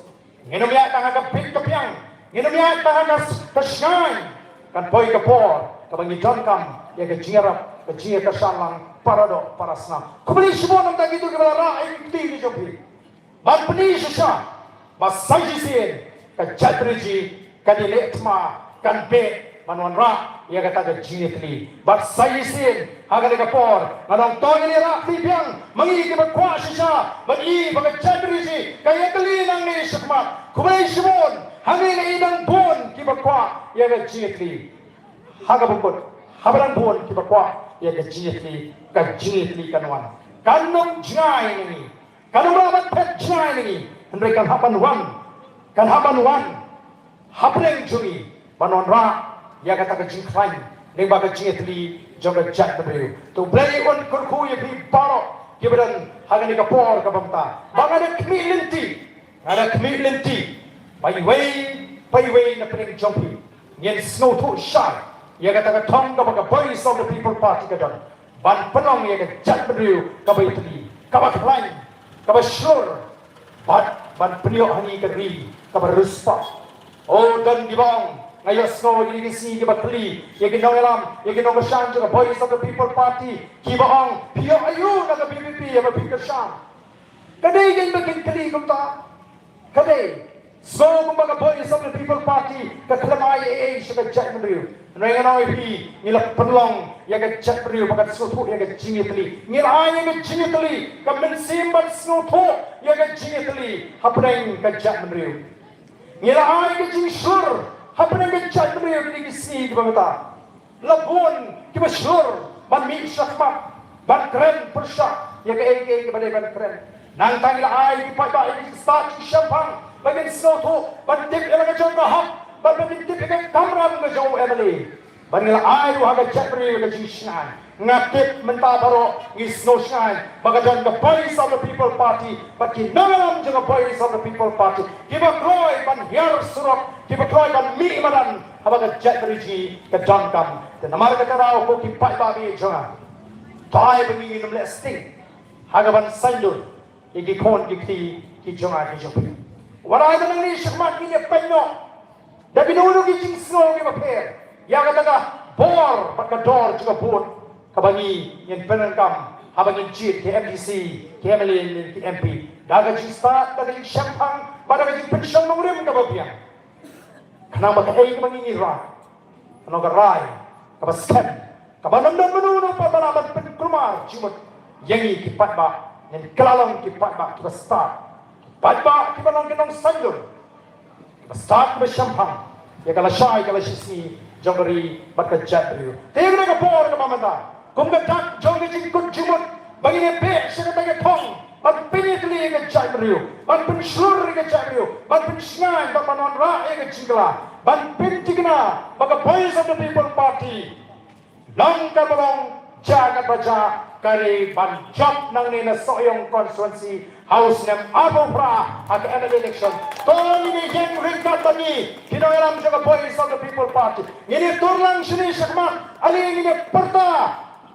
Ngin ym ïaid tang ha ka bit ka biang. Ngin ym ïaid tang ha ka, ka shngaiñ. Kan poi ka por kaba ngi donkam ïa ka jingïarap, ka jingïakyrshan lang para doh para snam. Khublei shibun na bynta kito kiba la rah ïa ki kti ki jong phi. Ban pyni shisha ba sa shisien ka jaitbynriew jong ngi kan ïaleh thma, kan beh ban wanrah ïa kata ka jingïatylli. Bad sa shisien ha kane ka por nga ong to ngin ïarah kti biang, ma ngi kiba kwah shisha ban ïohi ba ka jaitbynriew jong ngi ka ïatylli nangne shakhmat. Khublei shibun, hangne nga i dang bun kiba kwah ïa ka jingïatylli. Ha kaba kut, haba dang bun kiba kwah ïa ka jingïatylli, ka jingïatylli kan wan. Kan ym jngai na ngi. Kan ym lah ban phet jngai na ngi, hynrei kan hap ban wan, kan hap ban wan hapdeng jong ngi ban wanrah ïa kata ka jingkhlaiñ lyngba ka jingïatylli jong ka jaitbynriew. To U Blei un kyrkhu ïa phi baroh kiba don ha kane ka por kaba mynta. Ba nga da khmih lynti, nga da khmih lynti ba iwei pa iwei na pdeng jong phi ngin sngewthuh shai ïa kata ka thong kaba ka Voice of the People Party ka don, ban pynlong ïa ka jaitbynriew kaba ïatylli, kaba khlaiñ, kaba shlur, bad ban pynïoh ha ngi ka ri kaba riewspah. Oh, don kiba ong, nga ïohsngew ïa kine ki sngi kiba kylli ïa ki nongïalam, ïa ki nongkyrshan jong ka Voice of the People Party, kiba ong, phi ïoh aïu na ka V P P haba phi kyrshan? Ka dei kein ba kin kylli kumta. Ka dei, sngew kumba ka Voice of the People Party ka khlem ai ei ei sha ka jaitbynriew. Hynrei ngan ong ïa phi, ngi la pynlong ïa ka jaitbynriew ba kan sngewthuh ïa ka jingïatylli. Ngi la ai ïa ka jingïatylli, ka mynsiem ban sngewthuh ïa ka jingïatylli hapdeng ka jaitbynriew. Ngi la ai ka jingshlur hapdeng ka jaitbynriew kine ki sngi kiba mynta. La bun kiba shlur ban mih shakhmat ban kren pyrshah ïa kaei kaei kaba dei ban kren. Nangta ngi la ai ki paidbah ïa ki stad ki shemphang ba kin sngewthuh, ban tip ïa la ka jong ka hok, ban, ban kin tip ïa ka kamram ka jong u M L A. Ban ngi la ai ruh ha ka jaitbynriew ka jingshngaiñ. Nga tip mynta baroh ngi sngew shngaiñ ba ka don ka Voice of the People Party bad ki nongïalam jong ka Voice of the People Party kiba kloi ban hiar surok, kiba kloi ban mih madan haba ka jaitbynriew jong ngi ka donkam. Te namar kata ka daw ko ki paidbah jong nga, to ai ba ngi ngin ym leh sting ha kaban saiñdur ïa ki khun ki kti ki jong nga ki jong phi. Wat ai ba nangne shakhmat ngin ïa peit noh da kino kino ki jingsngew kiba pher ïa kata ka bor bad ka dor jong ka vote kaba ngi ngin pyndonkam haba ngin jied ki M D C, ki M L A, ki M P, da ka jingstad, da ka jingshemphang bad da ka jingpynshong nongrim kaba biang. Khnang ba kaei kaba ngi ngi rai, khnang ka rai kaba skhem, kaba ym don mano mano pat ba lah ban pynkulmar jingmut ïa ngi ki paidbah. Ngin kylla long ki paidbah kiba stad, ki paidbah kiba long ki nongsaiñdur, kiba stad, kiba shemphang ïa ka lashai ka lashisngi jong ka ri bad ka jaitbynriew. Te ha kane ka por kaba mynta, kum ka dak jong ka jingkut jingmut, ba ngin ïa beh sha kata ka thong ban pynïatylli ïa ka jaitbynriew, ban pynshlur ïa ka jaitbynriew, ban pynshngaiñ, ban wanrah ïa ka jingkylla, ban pynthikna ba ka Voice of the People Party long kaba long, jia kaba jia, ka ri ban jop nangne na Sohiong constituency ha u snem arphew phra ha ka M L A election. To ngin ïeng ryngkat bad ngi ki nongïalam jong ka Voice of the People Party. Ngin ïa tur lang shane shakhmat, ale ngin ïa pyrta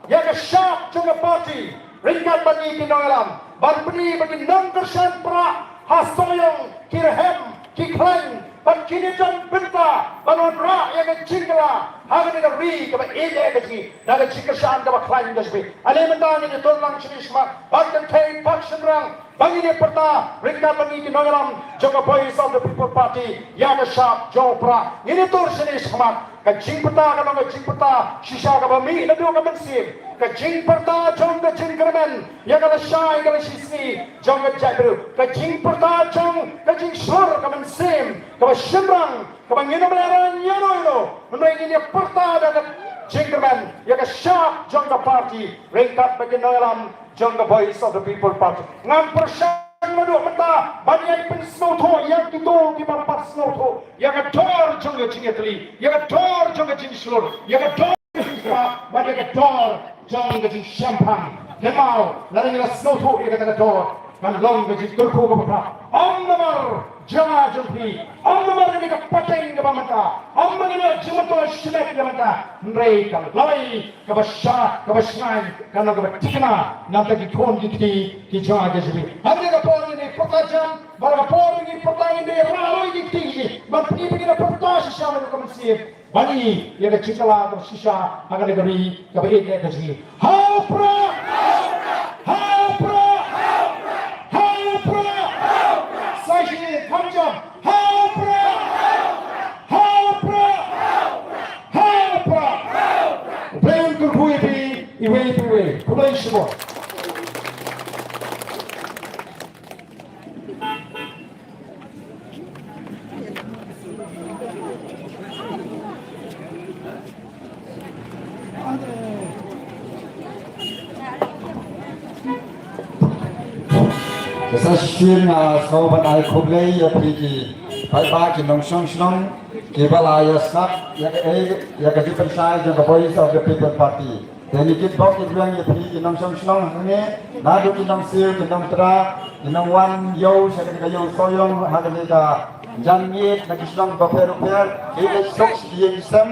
ïa ka shap jong ka party ryngkat bad ngi ki nongïalam, ban pyni ba ki nongkyrshan Prah ha Sohiong ki rhem, ki khlaiñ, bad kin ïa don bynta ban wanrah ïa ka jingkylla ha kane ka ri kaba ïeit ïa ka jong ngi, na ka jingkyrshan kaba khlaiñ ka jong ngi. Ale mynta ngin ïa tur lang shane shakhmat bad kynthei bad shynrang, ba ngin ïa pyrta ryngkat bad ngi ki nongïalam jong ka Voice of the People Party ïa ka shap jong u Prah. Ngin ïa tur shane shakhmat. Ka jingpyrta ka long ka jingpyrta shisha kaba mih naduh ka mynsiem. Ka jingpyrta jong ka jingkyrmen ïa ka lashai ka lashisngi jong ka jaitbynriew. Ka jingpyrta jong ka jingshlur ka mynsiem kaba shynrang kaba ngin ym lehrain ïano ïano. Hynrei ngin ïa pyrta da ka jingkyrmen ïa ka shap jong ka party ryngkat bad ki nongïalam jong ka Voice of the People Party. Ngan pyrshang naduh mynta ban ïai pynsngewthuh ïa kito kiba pat sngewthuh ïa ka dor jong ka jingïatylli, ïa ka dor jong ka jingshlur, ïa ka dor jong ka jingshah, bad ïa ka dor jong ka jingshemphang. Kynmaw, lada ngi la sngewthuh ïa kata ka dor, kan long ka jingkyrkhu kaba khraw. Ym namar jaka jong phi, ym namar kane ka pateng kaba mynta, ym namar kane ka jingmyntoi shimet ïa mynta, hynrei ka lawei kaba shah, kaba shngaiñ, kan long kaba thikna na bynta ki khun ki kti ki jong ka jong phi. Ha kane ka por ngin ïa pyrta jam, bad ha ka por ngin ïa pyrta ngin ïa rah lawei ki kti ki, bad phi phi ngin ïa pyrta shisha na ka mynsiem. Ban ïa ka jingkylla kaba shisha ha kane ka ri kaba ïeit ka jong ngi. Ha u Prah! Ha u Prah! Ha u Prah! Sa shisien kham jam. Ha u Prah! Ha u Prah! Ha u Prah! U Blei un kyrkhu ïa phi iwei pa iwei. Khublei shibun. Sa shisien nga sngew ban ai khublei ïa phi ki paidbah ki nongshong shnong kiba la ïa sngap ïa ka, ïa ka jingpynshai jong ka Voice of the People Party. Te ngi kitbok kitweng ïa phi ki nongshong shnong hangne, naduh ki nongsiew, ki nongtrei, ki nongwan ïew sha kane ka ïew Sohiong ha kane ka janmiet na ki shnong bapher bapher, ki leit suk sha ki ïing ki sem.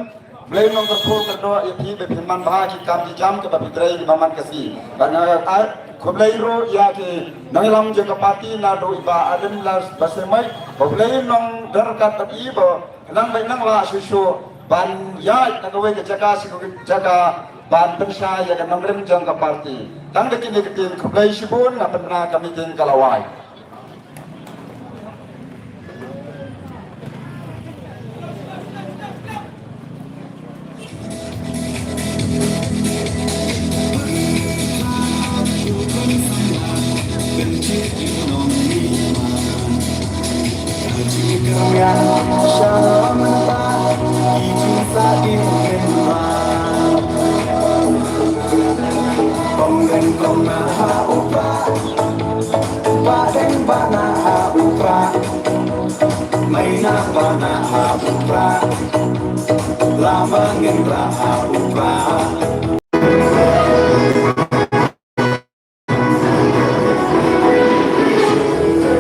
Blei nongkyrkhu kyrdoh ïa phi ba phin man bha ki kam ki jam kiba phi trei kiba man ka sngi. Bad nga ai khublei ruh ïa ki nongïalam jong ka party naduh i Bah Adam Lars Basaiawmoit, ba Blei nongryngkat bad i ba Khnang ba nang lah shuh shuh ban ïaid na kawei ka jaka sha kawei ka jaka ban pynshai ïa ka nongrim jong ka party. Tang da kine ki ktien khublei shibun, nga pynbna ka meeting ka la wai.